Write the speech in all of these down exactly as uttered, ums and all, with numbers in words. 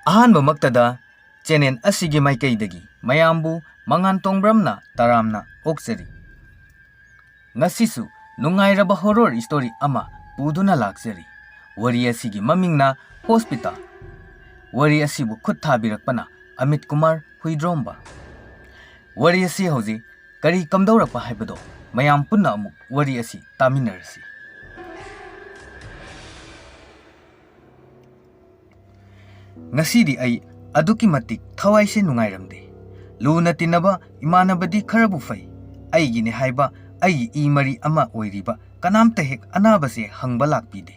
ꯑꯍꯥꯟꯕꯃꯛꯇꯗ channel ꯑꯁꯤꯒꯤ ꯃꯥꯏꯀꯩꯗꯒꯤ ꯃꯌꯥꯝꯕꯨ ꯃꯉꯥꯟ ꯇꯣꯡꯕ꯭ꯔꯝꯅ ꯇꯔꯥꯝꯅ ꯑꯣꯛꯆꯔꯤ꯫ ꯉꯁꯤꯁꯨ ꯅꯨꯡꯉꯥꯏꯔꯕ horror story ꯑꯃ ꯄꯨꯗꯨꯅ ꯂꯥꯛꯆꯔꯤ꯫ ꯋꯥꯔꯤ ꯑꯁꯤꯒꯤ ꯃꯃꯤꯡꯅ ꯍꯣꯁꯄꯤꯇꯥꯜ꯫ ꯋꯥꯔꯤ ꯑꯁꯤꯕꯨ ꯈꯨꯠ ꯊꯥꯕꯤꯔꯛꯄꯅ ꯑꯃꯤꯠ ꯀꯨꯃꯥꯔ ꯍꯨꯏꯗ꯭ꯔꯣꯝꯕ꯫ ꯋꯥꯔꯤ ꯑꯁꯤ ꯍꯧꯖꯤꯛ ꯀꯔꯤ ꯀꯝꯗꯧꯔꯛꯄ ꯍꯥꯏꯕꯗꯣ ꯃꯌꯥꯝ ꯄꯨꯟꯅ ꯑꯃꯨꯛ ꯋꯥꯔꯤ ꯑꯁꯤ ꯇꯥꯃꯤꯟꯅꯔꯁꯤ꯫ ꯉꯁꯤꯗꯤ ꯑꯩ ꯑꯗꯨꯛꯀꯤ ꯃꯇꯤꯛ ꯊꯋꯥꯏꯁꯦ ꯅꯨꯡꯉꯥꯏꯔꯝꯗꯦ꯫ ꯂꯨꯅ ꯇꯤꯟꯅꯕ ꯏꯃꯥꯟꯅꯕꯗꯤ ꯈꯔꯕꯨ ꯐꯩ, ꯑꯩꯒꯤꯅꯦ ꯍꯥꯏꯕ ꯑꯩꯒꯤ ꯏ ꯃꯔꯤ ꯑꯃ ꯑꯣꯏꯔꯤꯕ ꯀꯅꯥꯝꯇ ꯍꯦꯛ ꯑꯅꯥꯕꯁꯦ ꯍꯪꯕ ꯂꯥꯛꯄꯤꯗꯦ꯫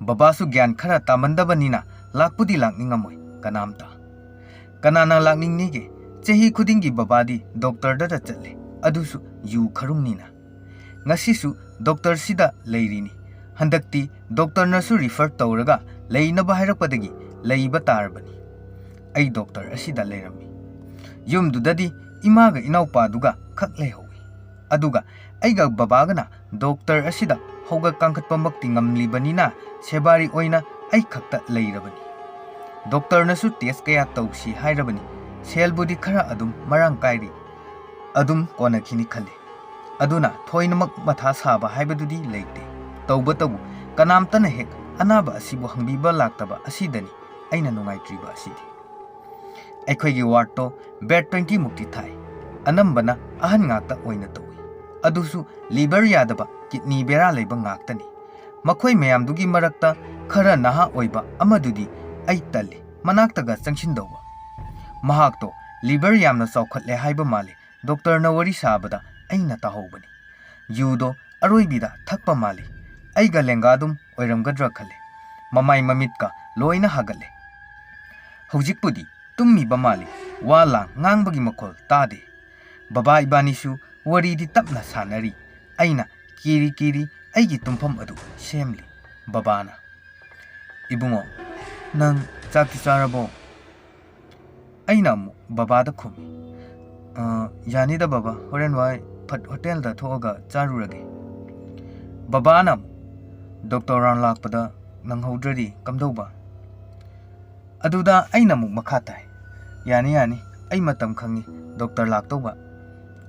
ꯕꯕꯥꯁꯨ ꯒ꯭ꯌꯥꯟ ꯈꯔ ꯇꯥꯃꯟꯗꯕꯅꯤꯅ ꯂꯥꯛꯄꯨꯗꯤ ꯂꯥꯛꯅꯤꯡꯉꯝꯃꯣꯏ ꯀꯅꯥꯝꯇ꯫ ꯀꯅꯥꯅ ꯂꯥꯛꯅꯤꯡꯅꯤꯒꯦ? ꯆꯍꯤ ꯈꯨꯗꯤꯡꯒꯤ ꯕꯕꯥꯗꯤ ꯗꯣꯛꯇꯔꯗꯇ ꯆꯠꯂꯦ, ꯑꯗꯨꯁꯨ ꯌꯨ ꯈꯔꯨꯡꯅꯤꯅ꯫ ꯉꯁꯤꯁꯨ ꯗꯣꯛꯇꯔꯁꯤꯗ ꯂꯩꯔꯤꯅꯤ꯫ ꯍꯟꯗꯛꯇꯤ ꯗꯣꯛꯇꯔꯅꯁꯨ refer ꯇꯧꯔꯒ ꯂꯩꯅꯕ ꯍꯥꯏꯔꯛꯄꯗꯒꯤ ꯂꯩꯕ ꯇꯥꯔꯕꯅꯤ꯫ ꯑꯩ ꯗꯣꯛꯇꯔ ꯑꯁꯤꯗ ꯂꯩꯔꯝꯃꯤ꯫ ꯌꯨꯝꯗꯨꯗꯗꯤ ꯏꯃꯥꯒ ꯏꯅꯥꯎꯄꯥꯗꯨꯒ ꯈꯛ ꯂꯩꯍꯧꯏ꯫ ꯑꯗꯨꯒ ꯑꯩꯒ ꯕꯕꯥꯒꯅ ꯗꯣꯛꯇꯔ ꯑꯁꯤꯗ ꯍꯧꯒꯠ ꯀꯥꯡꯈꯠꯄꯃꯛꯇꯤ ꯉꯝꯂꯤꯕꯅꯤꯅ ꯁꯦꯕꯥꯔꯤ ꯑꯣꯏꯅ ꯑꯩ ꯈꯛꯇ ꯂꯩꯔꯕꯅꯤ꯫ ꯗꯣꯛꯇꯔꯅꯁꯨ test ꯀꯌꯥ ꯇꯧꯁꯤ ꯍꯥꯏꯔꯕꯅꯤ꯫ ꯁꯦꯜꯕꯨꯗꯤ ꯈꯔ ꯑꯗꯨꯝ ꯃꯔꯥꯡ ꯀꯥꯏꯔꯤ꯫ ꯑꯗꯨꯝ ꯀꯣꯟꯅꯈꯤꯅꯤ ꯈꯜꯂꯤ꯫ ꯑꯗꯨꯅ ꯊꯣꯏꯅꯃꯛ ꯃꯊꯥ ꯁꯥꯕ ꯍꯥꯏꯕꯗꯨꯗꯤ ꯂꯩꯇꯦ꯫ ꯇꯧꯕꯇꯕꯨ ꯀꯅꯥꯝꯇꯅ ꯍꯦꯛ ꯑꯅꯥꯕ ꯑꯁꯤꯕꯨ ꯍꯪꯕꯤꯕ ꯂꯥꯛꯇꯕ ꯑꯁꯤꯗꯅꯤ ꯑꯩꯅ ꯅꯨꯡꯉꯥꯏꯇ꯭ꯔꯤꯕ ꯑꯁꯤꯗꯤ꯫ ꯑꯩꯈꯣꯏꯒꯤ wardꯇꯣ bed twenty ꯃꯨꯛꯇꯤ ꯊꯥꯏ꯫ ꯑꯅꯝꯕꯅ ꯑꯍꯟ ꯉꯥꯛꯇ ꯑꯣꯏꯅ ꯇꯧꯏ꯫ ꯑꯗꯨꯁꯨ liver ꯌꯥꯗꯕ, kidney ꯕꯦꯔꯥ ꯂꯩꯕ ꯉꯥꯛꯇꯅꯤ꯫ ꯃꯈꯣꯏ ꯃꯌꯥꯝꯗꯨꯒꯤ ꯃꯔꯛꯇ ꯈꯔ ꯅꯍꯥ ꯑꯣꯏꯕ ꯑꯃꯗꯨꯗꯤ ꯑꯩ ꯇꯜꯂꯤ, ꯃꯅꯥꯛꯇꯒ ꯆꯪꯁꯤꯟꯗꯧꯕ꯫ ꯃꯍꯥꯛꯇꯣ liver ꯌꯥꯝꯅ ꯆꯥꯎꯈꯠꯂꯦ ꯍꯥꯏꯕ ꯃꯥꯜꯂꯤ꯫ ꯗꯣꯛꯇꯔꯅ ꯋꯥꯔꯤ ꯁꯥꯕꯗ ꯑꯩꯅ ꯇꯥꯍꯧꯕꯅꯤ꯫ ꯌꯨꯗꯣ ꯑꯔꯣꯏꯕꯤꯗ ꯊꯛꯄ ꯃꯥꯜꯂꯤ꯫ ꯑꯩꯒ ꯂꯦꯡꯒꯥꯗꯨꯝ ꯑꯣꯏꯔꯝꯒꯗ꯭ꯔꯥ ꯈꯜꯂꯦ꯫ ꯃꯃꯥꯏ ꯃꯃꯤꯠꯀ ꯂꯣꯏꯅ ꯍꯥꯒꯠꯂꯦ꯫ ꯍꯧꯖꯤꯛꯄꯨꯗꯤ ꯇꯨꯝꯃꯤꯕ ꯃꯥꯜꯂꯤ꯫ ꯋꯥ ꯂꯥꯡ ꯉꯥꯡꯕꯒꯤ ꯃꯈꯣꯜ ꯇꯥꯗꯦ꯫ ꯕꯕꯥ ꯏꯕꯥꯅꯤꯁꯨ ꯋꯥꯔꯤꯗꯤ ꯇꯞꯅ ꯁꯥꯟꯅꯔꯤ꯫ ꯑꯩꯅ ꯀꯤꯔꯤ ꯀꯤꯔꯤ ꯑꯩꯒꯤ ꯇꯨꯝꯐꯝ ꯑꯗꯨ ꯁꯦꯝꯂꯤ꯫ ꯕꯕꯥꯅ, "ꯏꯕꯨꯡꯉꯣ, ꯅꯪ ꯆꯥꯛꯇꯤ ꯆꯥꯔꯕꯣ?" ꯑꯩꯅ ꯑꯃꯨꯛ ꯕꯕꯥꯗ ꯈꯨꯝꯃꯤ, "ꯑ, ꯌꯥꯅꯤꯗ ꯕꯕꯥ, ꯍꯣꯔꯦꯟ ꯋꯥꯏ ꯐꯠ ꯍꯣꯇꯦꯜꯗ ꯊꯣꯛꯑꯒ ꯆꯥꯔꯨꯔꯒꯦ꯫" ꯕꯕꯥꯅ ꯑꯃꯨꯛ, "ꯗꯣꯛꯇꯔ ꯔꯥꯎꯟ ꯂꯥꯛꯄꯗ ꯅꯪꯍꯧꯗ꯭ꯔꯗꯤ ꯀꯝꯗꯧꯕ?" ꯑꯗꯨꯗ ꯑꯩꯅ ꯑꯃꯨꯛ ꯃꯈꯥ ꯇꯥꯏ, "ꯌꯥꯅꯤ, ꯌꯥꯅꯤ, ꯑꯩ ꯃꯇꯝ ꯈꯪꯉꯤ, ꯗꯣꯛꯇꯔ ꯂꯥꯛꯇꯧꯕ꯫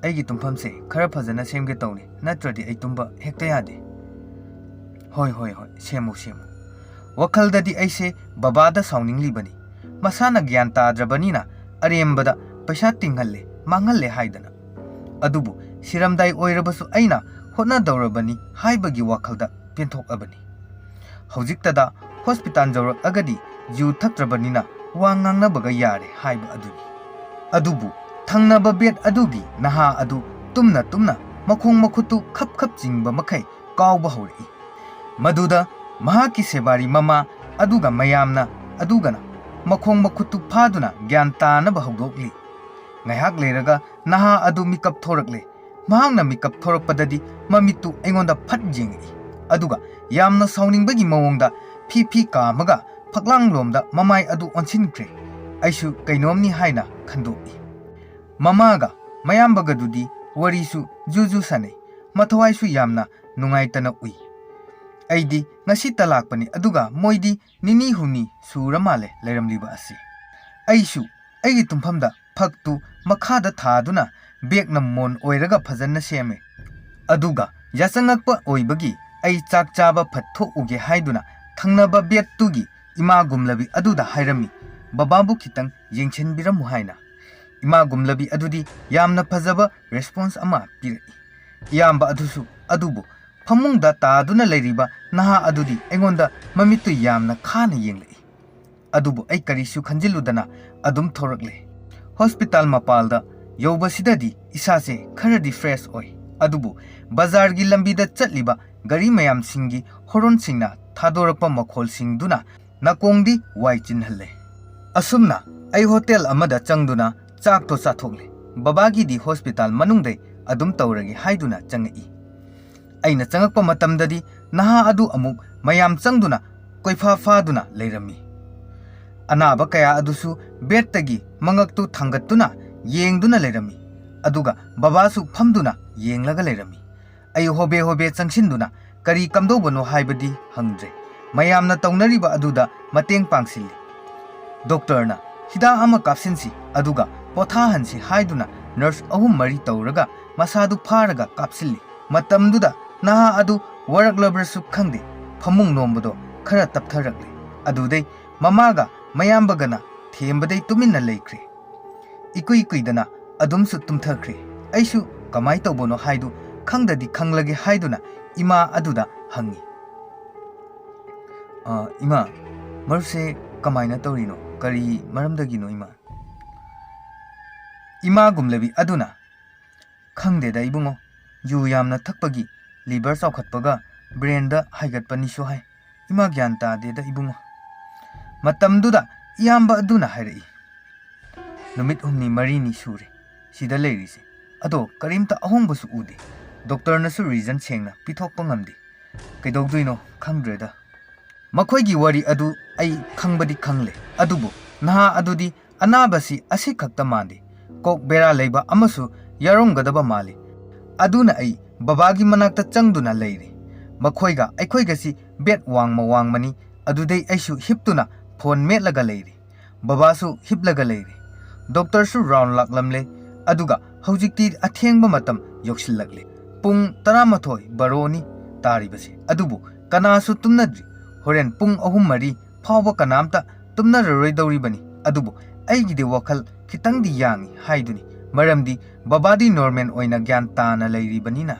ꯑꯩꯒꯤ ꯇꯨꯝꯐꯝꯁꯦ ꯈꯔ ꯐꯖꯅ ꯁꯦꯝꯒꯦ ꯇꯧꯅꯤ, ꯅꯠꯇ꯭ꯔꯗꯤ ꯑꯩ ꯇꯨꯝꯕ ꯍꯦꯛꯇ ꯌꯥꯗꯦ꯫" "ꯍꯣꯏ, ꯍꯣꯏ, ꯍꯣꯏ, ꯁꯦꯝꯃꯨ, ꯁꯦꯝꯃꯨ꯫" ꯋꯥꯈꯜꯗꯗꯤ ꯑꯩꯁꯦ ꯕꯕꯥꯗ ꯁꯥꯎꯅꯤꯡꯂꯤꯕꯅꯤ, ꯃꯁꯥꯅ ꯒ꯭ꯌꯥꯟ ꯇꯥꯗ꯭ꯔꯕꯅꯤꯅ ꯑꯔꯦꯝꯕꯗ ꯄꯩꯁꯥ ꯇꯤꯡꯍꯜꯂꯦ, ꯃꯥꯡꯍꯜꯂꯦ ꯍꯥꯏꯗꯅ꯫ ꯑꯗꯨꯕꯨ ꯁꯤꯔꯝꯗꯥꯏ ꯑꯣꯏꯔꯕꯁꯨ ꯑꯩꯅ ꯍꯣꯠꯅꯗꯧꯔꯕꯅꯤ ꯍꯥꯏꯕꯒꯤ ꯋꯥꯈꯜꯗ ꯄꯦꯟꯊꯣꯛꯑꯕꯅꯤ꯫ ꯍꯧꯖꯤꯛꯇꯗ ꯍꯣꯁꯄꯤꯇꯥꯜ ꯌꯧꯔꯛꯑꯒꯗꯤ ꯌꯨ ꯊꯛꯇ꯭ꯔꯕꯅꯤꯅ ꯋꯥ ꯉꯥꯡꯅꯕꯒ ꯌꯥꯔꯦ ꯍꯥꯏꯕ ꯑꯗꯨꯅꯤ꯫ ꯑꯗꯨꯕꯨ ꯊꯪꯅꯕ ꯕꯦꯗ ꯑꯗꯨꯒꯤ ꯅꯍꯥ ꯑꯗꯨ ꯇꯨꯝꯅ ꯇꯨꯝꯅ ꯃꯈꯣꯡ ꯃꯈꯨꯠꯇꯨ ꯈꯞ ꯈꯞ ꯆꯤꯡꯕ ꯃꯈꯩ ꯀꯥꯎꯕ ꯍꯧꯔꯛꯏ꯫ ꯃꯗꯨꯗ ꯃꯍꯥꯛꯀꯤ ꯁꯦꯕꯥꯔꯤ ꯃꯃꯥ ꯑꯗꯨꯒ ꯃꯌꯥꯝꯅ ꯑꯗꯨꯒꯅ ꯃꯈꯣꯡ ꯃꯈꯨꯠꯇꯨ ꯐꯥꯗꯨꯅ ꯒ꯭ꯌꯥꯟ ꯇꯥꯅꯕ ꯍꯧꯗꯣꯛꯂꯤ꯫ ꯉꯥꯏꯍꯥꯛ ꯂꯩꯔꯒ ꯅꯍꯥ ꯑꯗꯨ ꯃꯤꯀꯞ ꯊꯣꯔꯛꯂꯦ꯫ ꯃꯍꯥꯛꯅ ꯃꯤꯀꯞ ꯊꯣꯔꯛꯄꯗꯗꯤ ꯃꯃꯤꯠꯇꯨ ꯑꯩꯉꯣꯟꯗ ꯐꯠ ꯌꯦꯡꯉꯛꯏ, ꯑꯗꯨꯒ ꯌꯥꯝꯅ ꯁꯥꯎꯅꯤꯡꯕꯒꯤ ꯃꯑꯣꯡꯗ ꯐꯤ ꯐꯤ ꯀꯥꯝꯃꯒ ꯐꯛꯂꯥꯡꯂꯣꯝꯗ ꯃꯃꯥꯏ ꯑꯗꯨ ꯑꯣꯟꯁꯤꯟꯈ꯭ꯔꯦ꯫ ꯑꯩꯁꯨ ꯀꯩꯅꯣꯝꯅꯤ ꯍꯥꯏꯅ ꯈꯟꯗꯣꯛꯏ꯫ ꯃꯃꯥꯒ ꯃꯌꯥꯝꯕꯒꯗꯨꯗꯤ ꯋꯥꯔꯤꯁꯨ ꯖꯨ ꯖꯨ ꯁꯥꯟꯅꯩ, ꯃꯊꯋꯥꯏꯁꯨ ꯌꯥꯝꯅ ꯅꯨꯡꯉꯥꯏꯇꯅ ꯎꯏ꯫ ꯑꯩꯗꯤ ꯉꯁꯤꯇ ꯂꯥꯛꯄꯅꯤ, ꯑꯗꯨꯒ ꯃꯣꯏꯗꯤ ꯅꯤꯅꯤ ꯍꯨꯝꯅꯤ ꯁꯨꯔ ꯃꯥꯜꯂꯦ ꯂꯩꯔꯝꯂꯤꯕ ꯑꯁꯤ꯫ ꯑꯩꯁꯨ ꯑꯩꯒꯤ ꯇꯨꯝꯐꯝꯗ ꯐꯛꯇꯨ ꯃꯈꯥꯗ ꯊꯥꯗꯨꯅ ꯕꯦꯛꯅ ꯃꯣꯟ ꯑꯣꯏꯔꯒ ꯐꯖꯅ ꯁꯦꯝꯃꯦ꯫ ꯑꯗꯨꯒ ꯌꯥꯆꯪꯉꯛꯄ ꯑꯣꯏꯕꯒꯤ ꯑꯩ ꯆꯥꯛ ꯆꯥꯕ ꯐꯠ ꯊꯣꯛꯎꯒꯦ ꯍꯥꯏꯗꯨꯅ ꯊꯪꯅꯕ ꯕꯦꯠꯇꯨꯒꯤ ꯏꯃꯥ ꯒꯨꯝꯂꯕꯤ ꯑꯗꯨꯗ ꯍꯥꯏꯔꯝꯃꯤ, "ꯕꯕꯥꯕꯨ ꯈꯤꯇꯪ ꯌꯦꯡꯁꯤꯟꯕꯤꯔꯝꯃꯨ" ꯍꯥꯏꯅ꯫ ꯏꯃꯥ ꯒꯨꯝꯂꯕꯤ ꯑꯗꯨꯗꯤ ꯌꯥꯝꯅ ꯐꯖꯕ ꯔꯦꯁꯄꯣꯟꯁ ꯑꯃ ꯄꯤꯔꯛꯏ꯫ ꯏꯌꯥꯝꯕ ꯑꯗꯨꯁꯨ ꯑꯗꯨꯕꯨ ꯐꯃꯨꯡꯗ ꯇꯥꯗꯨꯅ ꯂꯩꯔꯤꯕ ꯅꯍꯥ ꯑꯗꯨꯗꯤ ꯑꯩꯉꯣꯟꯗ ꯃꯃꯤꯠꯇꯨ ꯌꯥꯝꯅ ꯈꯥꯅ ꯌꯦꯡꯂꯛꯏ꯫ ꯑꯗꯨꯕꯨ ꯑꯩ ꯀꯔꯤꯁꯨ ꯈꯟꯖꯤꯜꯂꯨꯗꯅ ꯑꯗꯨꯝ ꯊꯣꯔꯛꯂꯦ꯫ ꯍꯣꯁꯄꯤꯇꯥꯜ ꯃꯄꯥꯜꯗ ꯌꯧꯕꯁꯤꯗꯗꯤ ꯏꯁꯥꯁꯦ ꯈꯔꯗꯤ ꯐ꯭ꯔꯦꯁ ꯑꯣꯏ, ꯑꯗꯨꯕꯨ ꯕꯖꯥꯔꯒꯤ ꯂꯝꯕꯤꯗ ꯆꯠꯂꯤꯕ ꯒꯥꯔꯤ ꯃꯌꯥꯝꯁꯤꯡꯒꯤ ꯍꯣꯔꯣꯟꯁꯤꯡꯅ ꯊꯥꯗꯣꯔꯛꯄ ꯃꯈꯣꯜꯁꯤꯡꯗꯨꯅ ꯅꯥꯀꯣꯡꯗꯤ ꯋꯥꯏ ꯆꯤꯟꯍꯜꯂꯦ꯫ ꯑꯁꯨꯝꯅ ꯑꯩ ꯍꯣꯇꯦꯜ ꯑꯃꯗ ꯆꯪꯗꯨꯅ ꯆꯥꯛꯇꯣ ꯆꯥꯊꯣꯛꯂꯦ꯫ ꯕꯕꯥꯒꯤꯗꯤ ꯍꯣꯁꯄꯤꯇꯥꯜ ꯃꯅꯨꯡꯗꯩ ꯑꯗꯨꯝ ꯇꯧꯔꯒꯦ ꯍꯥꯏꯗꯨꯅ ꯆꯪꯉꯛꯏ꯫ ꯑꯩꯅ ꯆꯪꯉꯛꯄ ꯃꯇꯝꯗꯗꯤ ꯅꯍꯥ ꯑꯗꯨ ꯑꯃꯨꯛ ꯃꯌꯥꯝ ꯆꯪꯗꯨꯅ ꯀꯣꯏꯐꯥ ꯐꯥꯗꯨꯅ ꯂꯩꯔꯝꯃꯤ꯫ ꯑꯅꯥꯕ ꯀꯌꯥ ꯑꯗꯨꯁꯨ ꯕꯦꯗꯇꯒꯤ ꯃꯉꯛꯇꯨ ꯊꯥꯡꯒꯠꯇꯨꯅ ꯌꯦꯡꯗꯨꯅ ꯂꯩꯔꯝꯃꯤ, ꯑꯗꯨꯒ ꯕꯕꯥꯁꯨ ꯐꯝꯗꯨꯅ ꯌꯦꯡꯂꯒ ꯂꯩꯔꯝꯃꯤ꯫ ꯑꯩ ꯍꯣꯕꯦ ꯍꯣꯕꯦ ꯆꯪꯁꯤꯟꯗꯨꯅ ꯀꯔꯤ ꯀꯝꯗꯧꯕꯅꯣ ꯍꯥꯏꯕꯗꯤ ꯍꯪꯗ꯭ꯔꯦ꯫ ꯃꯌꯥꯝꯅ ꯇꯧꯅꯔꯤꯕ ꯑꯗꯨꯗ ꯃꯇꯦꯡ ꯄꯥꯡꯁꯤꯜꯂꯤ꯫ ꯗꯣꯛꯇꯔꯅ "ꯍꯤꯗꯥꯛ ꯑꯃ ꯀꯥꯞꯁꯤꯟꯁꯤ, ꯑꯗꯨꯒ ꯄꯣꯊꯥꯍꯟꯁꯤ" ꯍꯥꯏꯗꯨꯅ ꯅꯔꯁ ꯑꯍꯨꯝ ꯃꯔꯤ ꯇꯧꯔꯒ ꯃꯁꯥꯗꯨ ꯐꯥꯔꯒ ꯀꯥꯞꯁꯤꯜꯂꯤ꯫ ꯃꯇꯝꯗꯨꯗ ꯅꯍꯥ ꯑꯗꯨ ꯋꯥꯔꯛꯂꯕ꯭ꯔꯁꯨ ꯈꯪꯗꯦ, ꯐꯃꯨꯡ ꯅꯣꯝꯕꯗꯣ ꯈꯔ ꯇꯞꯊꯔꯛꯂꯦ꯫ ꯑꯗꯨꯗꯩ ꯃꯃꯥꯒ ꯃꯌꯥꯝꯕꯒꯅ ꯊꯦꯝꯕꯗꯩ ꯇꯨꯃꯤꯟꯅ ꯂꯩꯈ꯭ꯔꯦ꯫ ꯏꯀꯨꯏ ꯀꯨꯏꯗꯅ ꯑꯗꯨꯝꯁꯨ ꯇꯨꯝꯊꯈ꯭ꯔꯦ꯫ ꯑꯩꯁꯨ ꯀꯃꯥꯏ ꯇꯧꯕꯅꯣ ꯍꯥꯏꯗꯨ ꯈꯪꯗꯗꯤ ꯈꯪꯂꯒꯦ ꯍꯥꯏꯗꯨꯅ ꯏꯃꯥ ꯑꯗꯨꯗ ꯍꯪꯉꯤ꯫ "ꯑ, ꯏꯃꯥ, ꯃꯔꯨꯞꯁꯦ ꯀꯃꯥꯏꯅ ꯇꯧꯔꯤꯅꯣ? ꯀꯔꯤ ꯃꯔꯝꯗꯒꯤꯅꯣ, ꯏꯃꯥ?" ꯏꯃꯥ ꯒꯨꯝꯂꯕꯤ ꯑꯗꯨꯅ, "ꯈꯪꯗꯦꯗ ꯏꯕꯨꯡꯉꯣ, ꯌꯨ ꯌꯥꯝꯅ ꯊꯛꯄꯒꯤ ꯂꯤꯚꯔ ꯆꯥꯎꯈꯠꯄꯒ ꯕ꯭ꯔꯦꯟꯗ ꯍꯥꯏꯒꯠꯄꯅꯤꯁꯨ ꯍꯥꯏ꯫ ꯏꯃꯥ, ꯒ꯭ꯌꯥꯟ ꯇꯥꯗꯦꯗ ꯏꯕꯨꯡꯉꯣ꯫" ꯃꯇꯝꯗꯨꯗ ꯏꯌꯥꯝꯕ ꯑꯗꯨꯅ ꯍꯥꯏꯔꯛꯏ, "ꯅꯨꯃꯤꯠ ꯍꯨꯝꯅꯤ ꯃꯔꯤꯅꯤ ꯁꯨꯔꯦ ꯁꯤꯗ ꯂꯩꯔꯤꯁꯦ, ꯑꯗꯣ ꯀꯔꯤꯝꯇ ꯑꯍꯣꯡꯕꯁꯨ ꯎꯗꯦ꯫ ꯗꯣꯛꯇꯔꯅꯁꯨ ꯔꯤꯖꯟ ꯁꯦꯡꯅ ꯄꯤꯊꯣꯛꯄ ꯉꯝꯗꯦ꯫ ꯀꯩꯗꯧꯗꯣꯏꯅꯣ ꯈꯪꯗ꯭ꯔꯦꯗ꯫" ꯃꯈꯣꯏꯒꯤ ꯋꯥꯔꯤ ꯑꯗꯨ ꯑꯩ ꯈꯪꯕꯗꯤ ꯈꯪꯂꯦ, ꯑꯗꯨꯕꯨ ꯅꯍꯥ ꯑꯗꯨꯗꯤ ꯑꯅꯥꯕꯁꯤ ꯑꯁꯤꯈꯛꯇ ꯃꯥꯟꯗꯦ, ꯀꯣꯛ ꯕꯦꯔꯥ ꯂꯩꯕ ꯑꯃꯁꯨ ꯌꯥꯎꯔꯝꯒꯗꯕ ꯃꯥꯜꯂꯤ꯫ ꯑꯗꯨꯅ ꯑꯩ ꯕꯕꯥꯒꯤ ꯃꯅꯥꯛꯇ ꯆꯪꯗꯨꯅ ꯂꯩꯔꯦ꯫ ꯃꯈꯣꯏꯒ ꯑꯩꯈꯣꯏꯒꯁꯤ ꯕꯦꯠ ꯋꯥꯡꯃ ꯋꯥꯡꯃꯅꯤ꯫ ꯑꯗꯨꯗꯩ ꯑꯩꯁꯨ ꯍꯤꯞꯇꯨꯅ ꯐꯣꯟ ꯃꯦꯠꯂꯒ ꯂꯩꯔꯦ꯫ ꯕꯕꯥꯁꯨ ꯍꯤꯞꯂꯒ ꯂꯩꯔꯦ꯫ ꯗꯣꯛꯇꯔꯁꯨ ꯔꯥꯎꯟ ꯂꯥꯛꯂꯝꯂꯦ꯫ ꯑꯗꯨꯒ ꯍꯧꯖꯤꯛꯇꯤ ꯑꯊꯦꯡꯕ ꯃꯇꯝ ꯌꯧꯁꯤꯜꯂꯛꯂꯦ꯫ ꯄꯨꯡ ꯇꯔꯥꯃꯥꯊꯣꯏ, ꯕꯥꯔꯣꯅꯤ ꯇꯥꯔꯤꯕꯁꯦ꯫ ꯑꯗꯨꯕꯨ ꯀꯅꯥꯁꯨ ꯇꯨꯝꯅꯗ꯭ꯔꯤ꯫ ꯍꯣꯔꯦꯟ ꯄꯨꯡ ꯑꯍꯨꯝ ꯃꯔꯤ ꯐꯥꯎꯕ ꯀꯅꯥꯝꯇ ꯇꯨꯝꯅꯔꯔꯣꯏꯗꯧꯔꯤꯕꯅꯤ꯫ ꯑꯗꯨꯕꯨ ꯑꯩꯒꯤꯗꯤ ꯋꯥꯈꯜ ꯈꯤꯇꯪꯗꯤ ꯌꯥꯡꯏ ꯍꯥꯏꯗꯨꯅꯤ, ꯃꯔꯝꯗꯤ ꯕꯕꯥꯗꯤ ꯅꯣꯔꯃꯦꯜ ꯑꯣꯏꯅ ꯒ꯭ꯌꯥꯟ ꯇꯥꯅ ꯂꯩꯔꯤꯕꯅꯤꯅ꯫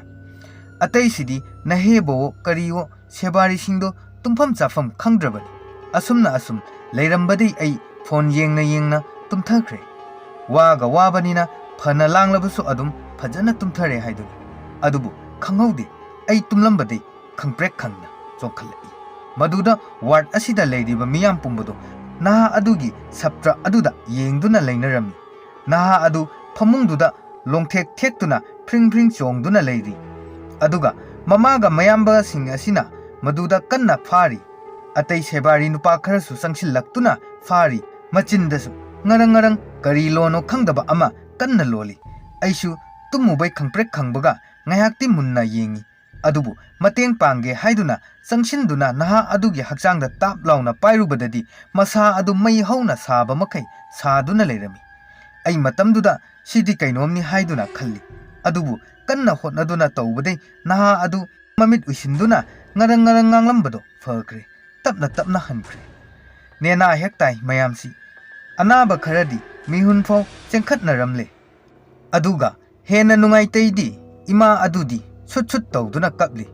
ꯑꯇꯩꯁꯤꯗꯤ ꯅꯍꯦꯕꯣ ꯀꯔꯤꯋꯣ ꯁꯦꯕꯥꯔꯤꯁꯤꯡꯗꯣ ꯇꯨꯝꯐꯝ ꯆꯥꯐꯝ ꯈꯪꯗ꯭ꯔꯕꯅꯤ꯫ ꯑꯁꯨꯝꯅ ꯑꯁꯨꯝ ꯂꯩꯔꯝꯕꯗꯩ ꯑꯩ ꯐꯣꯟ ꯌꯦꯡꯅ ꯌꯦꯡꯅ ꯇꯨꯝꯊꯈ꯭ꯔꯦ꯫ ꯋꯥꯒ ꯋꯥꯕꯅꯤꯅ ꯐꯅ ꯂꯥꯡꯂꯕꯁꯨ ꯑꯗꯨꯝ ꯐꯖꯅ ꯇꯨꯝꯊꯔꯦ ꯍꯥꯏꯗꯨꯅꯤ꯫ ꯑꯗꯨꯕꯨ ꯈꯪꯍꯧꯗꯦ, ꯑꯩ ꯇꯨꯝꯂꯝꯕꯗꯩ ꯈꯪꯄ꯭ꯔꯦꯛ ꯈꯪꯅ ꯆꯣꯡꯈꯠꯂꯛꯏ꯫ ꯃꯗꯨꯗ ꯋꯥꯔꯗ ꯑꯁꯤꯗ ꯂꯩꯔꯤꯕ ꯃꯤꯌꯥꯝ ꯄꯨꯝꯕꯗꯣ ꯅꯍꯥ ꯑꯗꯨꯒꯤ ꯁꯞꯇ꯭ꯔ ꯑꯗꯨꯗ ꯌꯦꯡꯗꯨꯅ ꯂꯩꯅꯔꯝꯃꯤ꯫ ꯅꯍꯥ ꯑꯗꯨ ꯐꯃꯨꯡꯗꯨꯗ ꯂꯣꯡꯊꯦꯛ ꯊꯦꯛꯇꯨꯅ ꯐ꯭ꯔꯤꯡ ꯐ꯭ꯔꯤꯡ ꯆꯣꯡꯗꯨꯅ ꯂꯩꯔꯤ꯫ ꯑꯗꯨꯒ ꯃꯃꯥꯒ ꯃꯌꯥꯝꯕꯁꯤꯡ ꯑꯁꯤꯅ ꯃꯗꯨꯗ ꯀꯟꯅ ꯐꯥꯔꯤ꯫ ꯑꯇꯩ ꯁꯦꯕꯥꯔꯤ ꯅꯨꯄꯥ ꯈꯔꯁꯨ ꯆꯪꯁꯤꯜꯂꯛꯇꯨꯅ ꯐꯥꯔꯤ꯫ ꯃꯆꯤꯟꯗꯁꯨ ꯉꯔꯪ ꯉꯔꯪ ꯀꯔꯤ ꯂꯣꯟꯅꯣ ꯈꯪꯗꯕ ꯑꯃ ꯀꯟꯅ ꯂꯣꯜꯂꯤ꯫ ꯑꯩꯁꯨ ꯇꯨꯝꯃꯨꯕꯩ ꯈꯪꯄ꯭ꯔꯦꯛ ꯈꯪꯕꯒ ꯉꯥꯏꯍꯥꯛꯇꯤ ꯃꯨꯟꯅ ꯌꯦꯡꯉꯤ꯫ ꯑꯗꯨꯕꯨ ꯃꯇꯦꯡ ꯄꯥꯡꯒꯦ ꯍꯥꯏꯗꯨꯅ ꯆꯪꯁꯤꯟꯗꯨꯅ ꯅꯍꯥ ꯑꯗꯨꯒꯤ ꯍꯛꯆꯥꯡꯗ ꯇꯥꯞ ꯂꯥꯎꯅ ꯄꯥꯏꯔꯨꯕꯗꯗꯤ ꯃꯁꯥ ꯑꯗꯨ ꯃꯩ ꯍꯧꯅ ꯁꯥꯕ ꯃꯈꯩ ꯁꯥꯗꯨꯅ ꯂꯩꯔꯝꯃꯤ꯫ ꯑꯩ ꯃꯇꯝꯗꯨꯗ ꯁꯤꯗꯤ ꯀꯩꯅꯣꯝꯅꯤ ꯍꯥꯏꯗꯨꯅ ꯈꯜꯂꯤ꯫ ꯑꯗꯨꯕꯨ ꯀꯟꯅ ꯍꯣꯠꯅꯗꯨꯅ ꯇꯧꯕꯗꯩ ꯅꯍꯥ ꯑꯗꯨ ꯃꯃꯤꯠ ꯎꯏꯁꯤꯟꯗꯨꯅ ꯉꯔꯪ ꯉꯔꯪ ꯉꯥꯡꯂꯝꯕꯗꯣ ꯐꯈ꯭ꯔꯦ꯫ ꯇꯞꯅ ꯇꯞꯅ ꯍꯟꯈ꯭ꯔꯦ꯫ ꯅꯦꯅꯥ ꯍꯦꯛ ꯇꯥꯏ ꯃꯌꯥꯝꯁꯤ꯫ ꯑꯅꯥꯕ ꯈꯔꯗꯤ ꯃꯤꯍꯨꯟ ꯐꯥꯎ ꯆꯦꯟꯈꯠꯅꯔꯝꯂꯦ꯫ ꯑꯗꯨꯒ ꯍꯦꯟꯅ ꯅꯨꯡꯉꯥꯏꯇꯩꯗꯤ ꯏꯃꯥ ꯑꯗꯨꯗꯤ ꯁꯨꯠ ꯁꯨꯠ ꯇꯧꯗꯨꯅ ꯀꯞꯂꯤ꯫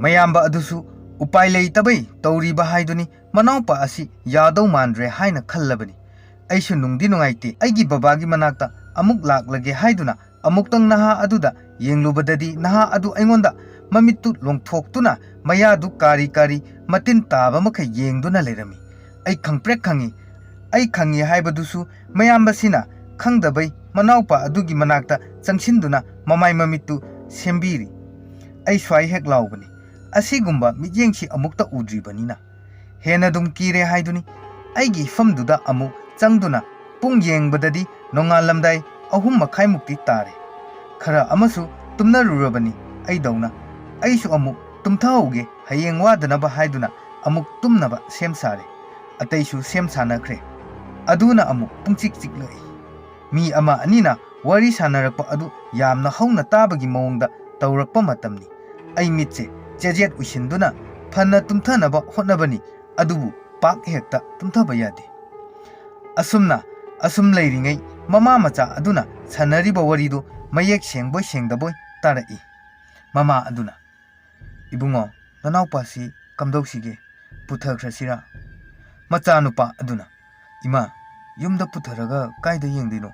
ꯃꯌꯥꯝꯕ ꯑꯗꯨꯁꯨ ꯎꯄꯥꯏ ꯂꯩꯇꯕꯩ ꯇꯧꯔꯤꯕ ꯍꯥꯏꯗꯨꯅꯤ꯫ ꯃꯅꯥꯎꯄꯥ ꯑꯁꯤ ꯌꯥꯗꯧ ꯃꯥꯟꯗ꯭ꯔꯦ ꯍꯥꯏꯅ ꯈꯜꯂꯕꯅꯤ꯫ ꯑꯩꯁꯨ ꯅꯨꯡꯗꯤ ꯅꯨꯡꯉꯥꯏꯇꯦ꯫ ꯑꯩꯒꯤ ꯕꯕꯥꯒꯤ ꯃꯅꯥꯛꯇ ꯑꯃꯨꯛ ꯂꯥꯛꯂꯒꯦ ꯍꯥꯏꯗꯨꯅ ꯑꯃꯨꯛꯇꯪ ꯅꯍꯥ ꯑꯗꯨꯗ ꯌꯦꯡꯂꯨꯕꯗꯗꯤ ꯅꯍꯥ ꯑꯗꯨ ꯑꯩꯉꯣꯟꯗ ꯃꯃꯤꯠꯇꯨ ꯂꯣꯡꯊꯣꯛꯇꯨꯅ ꯃꯌꯥꯗꯨ ꯀꯥꯔꯤ ꯀꯥꯔꯤ ꯃꯇꯤꯟ ꯇꯥꯕ ꯃꯈꯩ ꯌꯦꯡꯗꯨꯅ ꯂꯩꯔꯝꯃꯤ꯫ ꯑꯩ ꯈꯪꯄ꯭ꯔꯦꯛ ꯈꯪꯉꯤ꯫ ꯑꯩ ꯈꯪꯉꯤ ꯍꯥꯏꯕꯗꯨꯁꯨ ꯃꯌꯥꯝꯕꯁꯤꯅ ꯈꯪꯗꯕꯩ ꯃꯅꯥꯎꯄꯥ ꯑꯗꯨꯒꯤ ꯃꯅꯥꯛꯇ ꯆꯪꯁꯤꯟꯗꯨꯅ ꯃꯃꯥꯏ ꯃꯃꯤꯠꯇꯨ ꯁꯦꯝꯕꯤꯔꯤ꯫ ꯑꯩ ꯁ꯭ꯋꯥꯏ ꯍꯦꯛ ꯂꯥꯎꯕꯅꯤ꯫ ꯑꯁꯤꯒꯨꯝꯕ ꯃꯤꯠꯌꯦꯡꯁꯤ ꯑꯃꯨꯛꯇ ꯎꯗ꯭ꯔꯤꯕꯅꯤꯅ꯫ ꯍꯦꯟꯅ ꯑꯗꯨꯝ ꯀꯤꯔꯦ ꯍꯥꯏꯗꯨꯅꯤ꯫ ꯑꯩꯒꯤ ꯏꯐꯝꯗꯨꯗ ꯑꯃꯨꯛ ꯆꯪꯗꯨꯅ ꯄꯨꯡ ꯌꯦꯡꯕꯗꯗꯤ ꯅꯣꯡꯉꯥꯜꯂꯝꯗꯥꯏ ꯑꯍꯨꯝ ꯃꯈꯥꯏꯃꯨꯛꯇꯤ ꯇꯥꯔꯦ꯫ ꯈꯔ ꯑꯃꯁꯨ ꯇꯨꯝꯅꯔꯨꯔꯕꯅꯤ ꯑꯩꯗꯧꯅ꯫ ꯑꯩꯁꯨ ꯑꯃꯨꯛ ꯇꯨꯝꯊꯍꯧꯒꯦ ꯍꯌꯦꯡ ꯋꯥꯗꯅꯕ ꯍꯥꯏꯗꯨꯅ ꯑꯃꯨꯛ ꯇꯨꯝꯅꯕ ꯁꯦꯝ ꯁꯥꯔꯦ꯫ ꯑꯇꯩꯁꯨ ꯁꯦꯝ ꯁꯥꯅꯈ꯭ꯔꯦ꯫ ꯑꯗꯨꯅ ꯑꯃꯨꯛ ꯄꯨꯡꯆꯤꯛ ꯆꯤꯛꯂꯛꯏ꯫ ꯃꯤ ꯑꯃ ꯑꯅꯤꯅ ꯋꯥꯔꯤ ꯁꯥꯟꯅꯔꯛꯄ ꯑꯗꯨ ꯌꯥꯝꯅ ꯍꯧꯅ ꯇꯥꯕꯒꯤ ꯃꯑꯣꯡꯗ ꯇꯧꯔꯛꯄ ꯃꯇꯝꯅꯤ꯫ ꯑꯩ ꯃꯤꯠꯁꯦ ꯆꯦꯖꯦꯠ ꯎꯏꯁꯤꯟꯗꯨꯅ ꯐꯅ ꯇꯨꯝꯊꯅꯕ ꯍꯣꯠꯅꯕꯅꯤ, ꯑꯗꯨꯕꯨ ꯄꯥꯛ ꯍꯦꯛꯇ ꯇꯨꯝꯊꯕ ꯌꯥꯗꯦ꯫ ꯑꯁꯨꯝꯅ ꯑꯁꯨꯝ ꯂꯩꯔꯤꯉꯩ ꯃꯃꯥ ꯃꯆꯥ ꯑꯗꯨꯅ ꯁꯥꯟꯅꯔꯤꯕ ꯋꯥꯔꯤꯗꯨ ꯃꯌꯦꯛ ꯁꯦꯡꯕꯣꯏ ꯁꯦꯡꯗꯕꯣꯏ ꯇꯥꯔꯛꯏ꯫ ꯃꯃꯥ ꯑꯗꯨꯅ, "ꯏꯕꯨꯡꯉꯣ, ꯅꯅꯥꯎꯄꯥꯁꯤ ꯀꯝꯗꯧꯁꯤꯒꯦ? ꯄꯨꯊꯈ꯭ꯔꯁꯤꯔꯥ?" ꯃꯆꯥꯅꯨꯄꯥ ꯑꯗꯨꯅ, "ꯏꯃꯥ, ꯌꯨꯝꯗ ꯄꯨꯊꯔꯒ ꯀꯥꯏꯗ ꯌꯦꯡꯗꯣꯏꯅꯣ?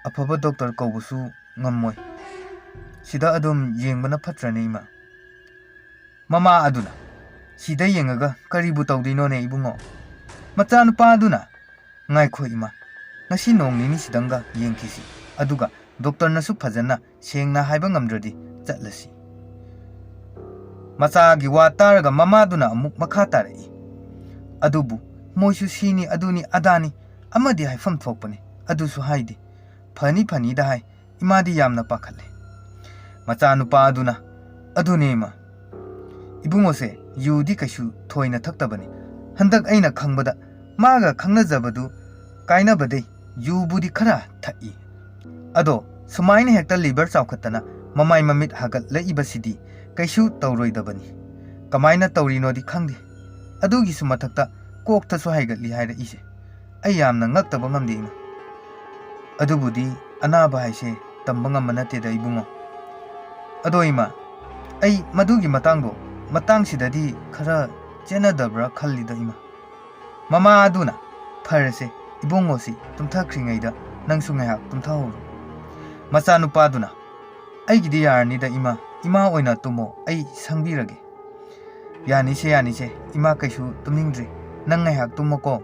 ꯑꯐꯕ ꯗꯣꯛꯇꯔ ꯀꯧꯕꯁꯨ ꯉꯝꯃꯣꯏ꯫ ꯁꯤꯗ ꯑꯗꯨꯝ ꯌꯦꯡꯕꯅ ꯐꯠꯇ꯭ꯔꯅꯦ ꯏꯃꯥ?" ꯃꯃꯥ ꯑꯗꯨꯅ, "ꯁꯤꯗ ꯌꯦꯡꯉꯒ ꯀꯔꯤꯕꯨ ꯇꯧꯗꯣꯏꯅꯣꯅꯦ ꯏꯕꯨꯡꯉꯣ?" ꯃꯆꯥꯅꯨꯄꯥ ꯑꯗꯨꯅ, "ꯉꯥꯏꯈꯣ ꯏꯃꯥ, ꯉꯁꯤ ꯅꯣꯡ ꯅꯤꯅꯤ ꯁꯤꯗꯪꯒ ꯌꯦꯡꯈꯤꯁꯤ, ꯑꯗꯨꯒ ꯗꯣꯛꯇꯔꯅꯁꯨ ꯐꯖꯅ ꯁꯦꯡꯅ ꯍꯥꯏꯕ ꯉꯝꯗ꯭ꯔꯗꯤ ꯆꯠꯂꯁꯤ꯫" ꯃꯆꯥꯒꯤ ꯋꯥ ꯇꯥꯔꯒ ꯃꯃꯥꯗꯨꯅ ꯑꯃꯨꯛ ꯃꯈꯥ ꯇꯥꯔꯛꯏ, "ꯑꯗꯨꯕꯨ ꯃꯣꯏꯁꯨ ꯁꯤꯅꯤ ꯑꯗꯨꯅꯤ ꯑꯗꯥꯅꯤ ꯑꯃꯗꯤ ꯍꯥꯏꯐꯝ ꯊꯣꯛꯄꯅꯤ, ꯑꯗꯨꯁꯨ ꯍꯥꯏꯗꯦ꯫ ꯐꯅꯤ ꯐꯅꯤꯗ ꯍꯥꯏ, ꯏꯃꯥꯗꯤ ꯌꯥꯝꯅ ꯄꯥꯈꯠꯂꯦ꯫" ꯃꯆꯥꯅꯨꯄꯥ ꯑꯗꯨꯅ, "ꯑꯗꯨꯅꯦ ꯏꯃꯥ, ꯏꯕꯨꯡꯉꯣꯁꯦ ꯌꯨꯗꯤ ꯀꯩꯁꯨ ꯊꯣꯏꯅ ꯊꯛꯇꯕꯅꯤ꯫ ꯍꯟꯗꯛ ꯑꯩꯅ ꯈꯪꯕꯗ ꯃꯥꯒ ꯈꯪꯅꯖꯕꯗꯨ ꯀꯥꯏꯅꯕꯗꯩ ꯌꯨꯕꯨꯗꯤ ꯈꯔ ꯊꯛꯏ꯫ ꯑꯗꯣ ꯁꯨꯃꯥꯏꯅ ꯍꯦꯛꯇ ꯂꯤꯚꯔ ꯆꯥꯎꯈꯠꯇꯅ ꯃꯃꯥꯏ ꯃꯃꯤꯠ ꯍꯥꯒꯠꯂꯛꯏꯕꯁꯤꯗꯤ ꯀꯩꯁꯨ ꯇꯧꯔꯣꯏꯗꯕꯅꯤ꯫ ꯀꯃꯥꯏꯅ ꯇꯧꯔꯤꯅꯣꯗꯤ ꯈꯪꯗꯦ꯫ ꯑꯗꯨꯒꯤꯁꯨ ꯃꯊꯛꯇ ꯀꯣꯛꯇꯁꯨ ꯍꯥꯏꯒꯠꯂꯤ ꯍꯥꯏꯔꯛꯏꯁꯦ꯫ ꯑꯩ ꯌꯥꯝꯅ ꯉꯛꯇꯕ ꯉꯝꯗꯦ ꯏꯃꯥ꯫ ꯑꯗꯨꯕꯨꯗꯤ ꯑꯅꯥꯕ ꯍꯥꯏꯁꯦ ꯇꯝꯕ ꯉꯝꯕ ꯅꯠꯇꯦꯗ ꯏꯕꯨꯡꯉꯣ꯫ ꯑꯗꯣ ꯏꯃꯥ, ꯑꯩ ꯃꯗꯨꯒꯤ ꯃꯇꯥꯡꯗꯣ ꯃꯇꯥꯡꯁꯤꯗꯗꯤ ꯈꯔ ꯆꯦꯟꯅꯗꯕ꯭ꯔꯥ ꯈꯜꯂꯤꯗ ꯏꯃꯥ꯫" ꯃꯃꯥ ꯑꯗꯨꯅ, "ꯐꯔꯁꯦ, ꯏꯕꯨꯡꯉꯣꯁꯤ ꯇꯨꯝꯊꯈ꯭ꯔꯤꯉꯩꯗ ꯅꯪꯁꯨ ꯉꯥꯏꯍꯥꯛ ꯇꯨꯝꯊꯍꯧꯔꯣ꯫" ꯃꯆꯥꯅꯨꯄꯥꯗꯨꯅ, "ꯑꯩꯒꯤꯗꯤ ꯌꯥꯔꯅꯤꯗ ꯏꯃꯥ, ꯏꯃꯥ ꯑꯣꯏꯅ ꯇꯨꯝꯃꯣ, ꯑꯩ ꯁꯪꯕꯤꯔꯒꯦ꯫" "ꯌꯥꯅꯤꯁꯦ, ꯌꯥꯅꯤꯁꯦ, ꯏꯃꯥ ꯀꯩꯁꯨ ꯇꯨꯝꯅꯤꯡꯗ꯭ꯔꯤ, ꯅꯪ ꯉꯥꯏꯍꯥꯛ ꯇꯨꯝꯃꯣꯀꯣ꯫"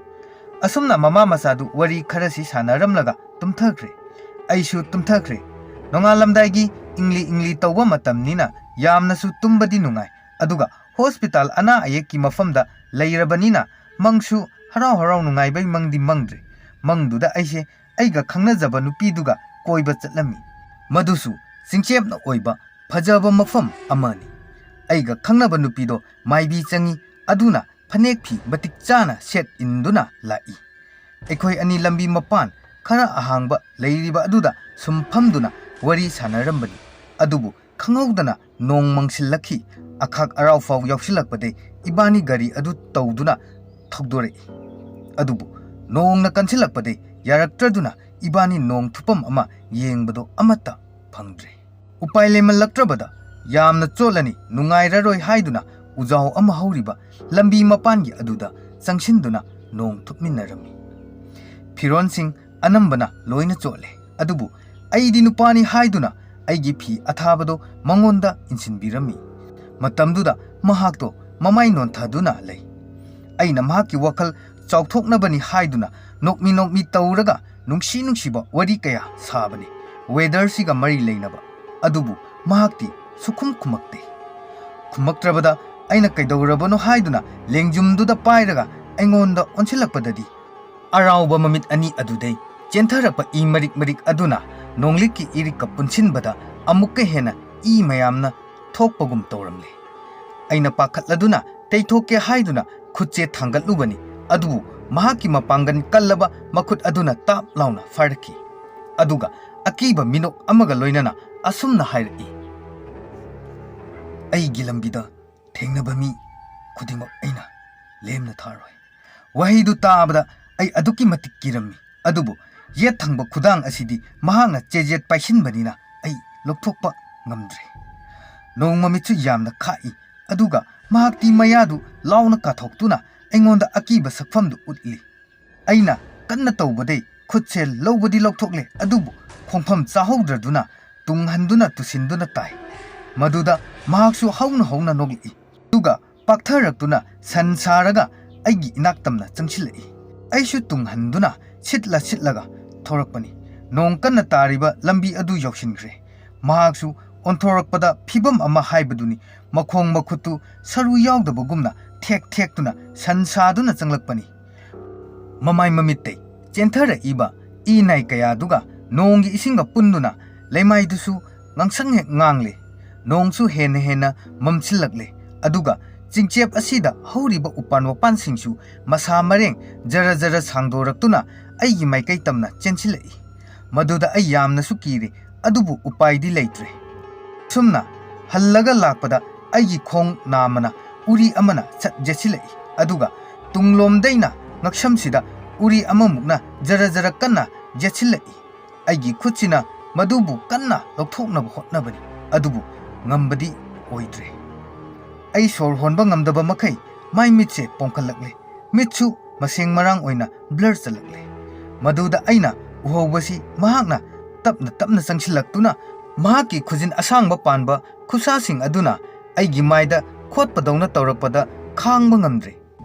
ꯑꯁꯨꯝꯅ ꯃꯃꯥ ꯃꯆꯥꯗꯨ ꯋꯥꯔꯤ ꯈꯔꯁꯤ ꯁꯥꯟꯅꯔꯝꯂꯒ ꯇꯨꯝꯊꯈ꯭ꯔꯦ꯫ ꯑꯩꯁꯨ ꯇꯨꯝꯊꯈ꯭ꯔꯦ꯫ ꯅꯣꯡꯉꯥꯜꯂꯝꯗꯥꯏꯒꯤ ꯏꯪꯂꯤ ꯏꯪꯂꯤ ꯇꯧꯕ ꯃꯇꯝꯅꯤꯅ ꯌꯥꯝꯅꯁꯨ ꯇꯨꯝꯕꯗꯤ ꯅꯨꯡꯉꯥꯏ꯫ ꯑꯗꯨꯒ ꯍꯣꯁꯄꯤꯇꯥꯜ ꯑꯅꯥ ꯑꯌꯦꯛꯀꯤ ꯃꯐꯝꯗ ꯂꯩꯔꯕꯅꯤꯅ ꯃꯪꯁꯨ ꯍꯔꯥꯎ ꯍꯔꯥꯎ ꯅꯨꯡꯉꯥꯏꯕꯩ ꯃꯪꯗꯤ ꯃꯪꯗ꯭ꯔꯦ꯫ ꯃꯪꯗꯨꯗ ꯑꯩꯁꯦ ꯑꯩꯒ ꯈꯪꯅꯖꯕ ꯅꯨꯄꯤꯗꯨꯒ ꯀꯣꯏꯕ ꯆꯠꯂꯝꯃꯤ꯫ ꯃꯗꯨꯁꯨ ꯆꯤꯡꯆꯦꯞꯅ ꯑꯣꯏꯕ ꯐꯖꯕ ꯃꯐꯝ ꯑꯃꯅꯤ꯫ ꯑꯩꯒ ꯈꯪꯅꯕ ꯅꯨꯄꯤꯗꯣ ꯃꯥꯏꯕꯤ ꯆꯪꯉꯤ, ꯑꯗꯨꯅ ꯐꯅꯦꯛ ꯐꯤ ꯃꯇꯤꯛ ꯆꯥꯅ ꯁꯦꯠ ꯏꯟꯗꯨꯅ ꯂꯥꯛꯏ꯫ ꯑꯩꯈꯣꯏ ꯑꯅꯤ ꯂꯝꯕꯤ ꯃꯄꯥꯟ ꯈꯔ ꯑꯍꯥꯡꯕ ꯂꯩꯔꯤꯕ ꯑꯗꯨꯗ ꯁꯨꯝ ꯐꯝꯗꯨꯅ ꯋꯥꯔꯤ ꯁꯥꯟꯅꯔꯝꯕꯅꯤ꯫ ꯑꯗꯨꯕꯨ ꯈꯪꯍꯧꯗꯅ ꯅꯣꯡ ꯃꯪꯁꯤꯜꯂꯛꯈꯤ꯫ ꯑꯈꯥꯛ ꯑꯔꯥꯎ ꯐꯥꯎ ꯌꯥꯎꯁꯤꯜꯂꯛꯄꯗꯩ ꯏꯕꯥꯅꯤ ꯒꯥꯔꯤ ꯑꯗꯨ ꯇꯧꯗꯨꯅ ꯊꯧꯗꯣꯔꯛꯏ꯫ ꯑꯗꯨꯕꯨ ꯅꯣꯡꯅ ꯀꯟꯁꯤꯜꯂꯛꯄꯗꯩ ꯌꯥꯔꯛꯇ꯭ꯔꯗꯨꯅ ꯏꯕꯥꯅꯤ ꯅꯣꯡ ꯊꯨꯞꯐꯝ ꯑꯃ ꯌꯦꯡꯕꯗꯣ ꯑꯃꯠꯇ ꯐꯪꯗ꯭ꯔꯦ꯫ ꯎꯄꯥꯏ ꯂꯩꯃꯜꯂꯛꯇ꯭ꯔꯕꯗ ꯌꯥꯝꯅ ꯆꯣꯠꯂꯅꯤ, ꯅꯨꯡꯉꯥꯏꯔꯔꯣꯏ ꯍꯥꯏꯗꯨꯅ ꯎꯖꯥꯎ ꯑꯃ ꯍꯧꯔꯤꯕ ꯂꯝꯕꯤ ꯃꯄꯥꯟꯒꯤ ꯑꯗꯨꯗ ꯆꯪꯁꯤꯟꯗꯨꯅ ꯅꯣꯡ ꯊꯨꯞꯃꯤꯟꯅꯔꯝꯃꯤ꯫ ꯐꯤꯔꯣꯟꯁꯤꯡ ꯑꯅꯝꯕꯅ ꯂꯣꯏꯅ ꯆꯣꯠꯂꯦ, ꯑꯗꯨꯕꯨ ꯑꯩꯗꯤ ꯅꯨꯄꯥꯅꯤ ꯍꯥꯏꯗꯨꯅ ꯑꯩꯒꯤ ꯐꯤ ꯑꯊꯥꯕꯗꯣ ꯃꯉꯣꯟꯗ ꯏꯟꯁꯤꯟꯕꯤꯔꯝꯃꯤ꯫ ꯃꯇꯝꯗꯨꯗ ꯃꯍꯥꯛꯇꯣ ꯃꯃꯥꯏ ꯅꯣꯟꯊꯗꯨꯅ ꯂꯩ꯫ ꯑꯩꯅ ꯃꯍꯥꯛꯀꯤ ꯋꯥꯈꯜ ꯆꯥꯎꯊꯣꯛꯅꯕꯅꯤ ꯍꯥꯏꯗꯨꯅ ꯅꯣꯛꯃꯤ ꯅꯣꯛꯃꯤ ꯇꯧꯔꯒ ꯅꯨꯡꯁꯤ ꯅꯨꯡꯁꯤꯕ ꯋꯥꯔꯤ ꯀꯌꯥ ꯁꯥꯕꯅꯤ, ꯋꯦꯗꯔꯁꯤꯒ ꯃꯔꯤ ꯂꯩꯅꯕ꯫ ꯑꯗꯨꯕꯨ ꯃꯍꯥꯛꯇꯤ ꯁꯨꯈꯨꯝ ꯈꯨꯝꯃꯛꯇꯦ꯫ ꯈꯨꯝꯃꯛꯇ꯭ꯔꯕꯗ ꯑꯩꯅ ꯀꯩꯗꯧꯔꯕꯅꯣ ꯍꯥꯏꯗꯨꯅ ꯂꯦꯡꯖꯨꯝꯗꯨꯗ ꯄꯥꯏꯔꯒ ꯑꯩꯉꯣꯟꯗ ꯑꯣꯟꯁꯤꯜꯂꯛꯄꯗꯗꯤ ꯑꯔꯥꯎꯕ ꯃꯃꯤꯠ ꯑꯅꯤ ꯑꯗꯨꯗꯩ ꯆꯦꯟꯊꯔꯛꯄ ꯏ ꯃꯔꯤꯛ ꯃꯔꯤꯛ ꯑꯗꯨꯅ ꯅꯣꯡꯂꯤꯛꯀꯤ ꯏꯔꯤꯛꯀ ꯄꯨꯟꯁꯤꯟꯕꯗ ꯑꯃꯨꯛꯀ ꯍꯦꯟꯅ ꯏ ꯃꯌꯥꯝꯅ ꯊꯣꯛꯄꯒꯨꯝ ꯇꯧꯔꯝꯂꯦ꯫ ꯑꯩꯅ ꯄꯥꯈꯠꯂꯗꯨꯅ ꯇꯩꯊꯣꯛꯀꯦ ꯍꯥꯏꯗꯨꯅ ꯈꯨꯠꯁꯦ ꯊꯥꯡꯒꯠꯂꯨꯕꯅꯤ, ꯑꯗꯨꯕꯨ ꯃꯍꯥꯛꯀꯤ ꯃꯄꯥꯡꯒꯜ ꯀꯜꯂꯕ ꯃꯈꯨꯠ ꯑꯗꯨꯅ ꯇꯥꯞ ꯂꯥꯎꯅ ꯐꯥꯔꯛꯈꯤ꯫ ꯑꯗꯨꯒ ꯑꯀꯤꯕ ꯃꯤꯅꯣꯛ ꯑꯃꯒ ꯂꯣꯏꯅꯅ ꯑꯁꯨꯝꯅ ꯍꯥꯏꯔꯛꯏ, "ꯑꯩꯒꯤ ꯂꯝꯕꯤꯗ ꯊꯦꯡꯅꯕ ꯃꯤ ꯈꯨꯗꯤꯡꯃꯛ ꯑꯩꯅ ꯂꯦꯝꯅ ꯊꯥꯔꯣꯏ꯫" ꯋꯥꯍꯩꯗꯨ ꯇꯥꯕꯗ ꯑꯩ ꯑꯗꯨꯛꯀꯤ ꯃꯇꯤꯛ ꯀꯤꯔꯝꯃꯤ, ꯑꯗꯨꯕꯨ ꯌꯦꯠ ꯊꯪꯕ ꯈꯨꯗꯥꯡ ꯑꯁꯤꯗꯤ ꯃꯍꯥꯛꯅ ꯆꯦꯖꯦꯠ ꯄꯥꯏꯁꯤꯟꯕꯅꯤꯅ ꯑꯩ ꯂꯧꯊꯣꯛꯄ ꯉꯝꯗ꯭ꯔꯦ꯫ ꯅꯣꯡ ꯃꯃꯤꯠꯁꯨ ꯌꯥꯝꯅ ꯈꯥꯛꯏ, ꯑꯗꯨꯒ ꯃꯍꯥꯛꯇꯤ ꯃꯌꯥꯗꯨ ꯂꯥꯎꯅ ꯀꯥꯊꯣꯛꯇꯨꯅ ꯑꯩꯉꯣꯟꯗ ꯑꯀꯤꯕ ꯁꯛꯐꯝꯗꯨ ꯎꯠꯂꯤ꯫ ꯑꯩꯅ ꯀꯟꯅ ꯇꯧꯕꯗꯩ ꯈꯨꯠꯁꯦ ꯂꯧꯕꯗꯤ ꯂꯧꯊꯣꯛꯂꯦ, ꯑꯗꯨꯕꯨ ꯈꯣꯡꯐꯝ ꯆꯥꯍꯧꯗ꯭ꯔꯗꯨꯅ ꯇꯨꯡ ꯍꯟꯗꯨꯅ ꯇꯨꯁꯤꯟꯗꯨꯅ ꯇꯥꯏ꯫ ꯃꯗꯨꯗ ꯃꯍꯥꯛꯁꯨ ꯍꯧꯅ ꯍꯧꯅ ꯅꯣꯛꯂꯛꯏ꯫ ꯑꯗꯨꯒ ꯄꯥꯛꯊꯔꯛꯇꯨꯅ ꯁꯟ ꯁꯥꯔꯒ ꯑꯩꯒꯤ ꯏꯅꯥꯛ ꯇꯝꯅ ꯆꯪꯁꯤꯜꯂꯛꯏ꯫ ꯑꯩꯁꯨ ꯇꯨꯡ ꯍꯟꯗꯨꯅ ꯁꯤꯠꯂ ꯁꯤꯠꯂꯒ ꯊꯣꯔꯛꯄꯅꯤ꯫ ꯅꯣꯡ ꯀꯟꯅ ꯇꯥꯔꯤꯕ ꯂꯝꯕꯤ ꯑꯗꯨ ꯌꯧꯁꯤꯟꯈ꯭ꯔꯦ꯫ ꯃꯍꯥꯛꯁꯨ ꯑꯣꯟꯊꯣꯔꯛꯄꯗ ꯐꯤꯕꯝ ꯑꯃ ꯍꯥꯏꯕꯗꯨꯅꯤ꯫ ꯃꯈꯣꯡ ꯃꯈꯨꯠꯇꯨ ꯁꯔꯨ ꯌꯥꯎꯗꯕꯒꯨꯝꯅ ꯊꯦꯛ ꯊꯦꯛꯇꯨꯅ ꯁꯟ ꯁꯥꯗꯨꯅ ꯆꯪꯂꯛꯄꯅꯤ꯫ ꯃꯃꯥꯏ ꯃꯃꯤꯠꯇꯩ ꯆꯦꯟꯊꯔꯛꯏꯕ ꯏ ꯅꯥꯏ ꯀꯌꯥꯗꯨꯒ ꯅꯣꯡꯒꯤ ꯏꯁꯤꯡꯒ ꯄꯨꯟꯗꯨꯅ ꯂꯩꯃꯥꯏꯗꯨꯁꯨ ꯉꯥꯡꯁꯪ ꯍꯦꯛ ꯉꯥꯡꯂꯦ꯫ ꯅꯣꯡꯁꯨ ꯍꯦꯟꯅ ꯍꯦꯟꯅ ꯃꯝꯁꯤꯜꯂꯛꯂꯦ꯫ ꯑꯗꯨꯒ ꯆꯤꯡꯆꯦꯞ ꯑꯁꯤꯗ ꯍꯧꯔꯤꯕ ꯎꯄꯥꯟ ꯋꯥꯄꯥꯟꯁꯤꯡꯁꯨ ꯃꯁꯥ ꯃꯔꯦꯡ ꯖꯔ ꯖꯔ ꯁꯥꯡꯗꯣꯔꯛꯇꯨꯅ ꯑꯩꯒꯤ ꯃꯥꯏꯀꯩ ꯇꯝꯅ ꯆꯦꯟꯁꯤꯜꯂꯛꯏ꯫ ꯃꯗꯨꯗ ꯑꯩ ꯌꯥꯝꯅꯁꯨ ꯀꯤꯔꯦ, ꯑꯗꯨꯕꯨ ꯎꯄꯥꯏꯗꯤ ꯂꯩꯇ꯭ꯔꯦ꯫ ꯁꯨꯝꯅ ꯍꯜꯂꯒ ꯂꯥꯛꯄꯗ ꯑꯩꯒꯤ ꯈꯣꯡ ꯅꯥꯝꯃꯅ ꯎꯔꯤ ꯑꯃꯅ ꯁꯠ ꯌꯦꯠꯁꯤꯜꯂꯛꯏ, ꯑꯗꯨꯒ ꯇꯨꯡꯂꯣꯝꯗꯩꯅ ꯉꯛꯁꯝꯁꯤꯗ ꯎꯔꯤ ꯑꯃꯃꯨꯛꯅ ꯖꯔ ꯖꯔ ꯀꯟꯅ ꯌꯦꯠꯁꯤꯜꯂꯛꯏ꯫ ꯑꯩꯒꯤ ꯈꯨꯠꯁꯤꯅ ꯃꯗꯨꯕꯨ ꯀꯟꯅ ꯂꯧꯊꯣꯛꯅꯕ ꯍꯣꯠꯅꯕꯅꯤ, ꯑꯗꯨꯕꯨ ꯉꯝꯕꯗꯤ ꯑꯣꯏꯗ꯭ꯔꯦ꯫ ꯑꯩ ꯁꯣꯔ ꯍꯣꯟꯕ ꯉꯝꯗꯕ ꯃꯈꯩ ꯃꯥꯏ ꯃꯤꯠꯁꯦ ꯄꯣꯝꯈꯠꯂꯛꯂꯦ꯫ ꯃꯤꯠꯁꯨ ꯃꯁꯦꯡ ꯃꯔꯥꯡ ꯑꯣꯏꯅ ꯕ꯭ꯂꯔ ꯆꯠꯂꯛꯂꯦ꯫ ꯃꯗꯨꯗ ꯑꯩꯅ ꯎꯍꯧꯕꯁꯤ ꯃꯍꯥꯛꯅ ꯇꯞꯅ ꯇꯞꯅ ꯆꯪꯁꯤꯜꯂꯛꯇꯨꯅ ꯃꯍꯥꯛꯀꯤ ꯈꯨꯖꯤꯟ ꯑꯁꯥꯡꯕ ꯄꯥꯟꯕ ꯈꯨꯠꯁꯥꯁꯤꯡ ꯑꯗꯨꯅ ꯑꯩꯒꯤ ꯃꯥꯏꯗ ꯈꯣꯠꯄꯗꯧꯅ ꯇꯧꯔꯛꯄꯗ ꯈꯥꯡꯕ ꯉꯝꯗ꯭ꯔꯦ꯫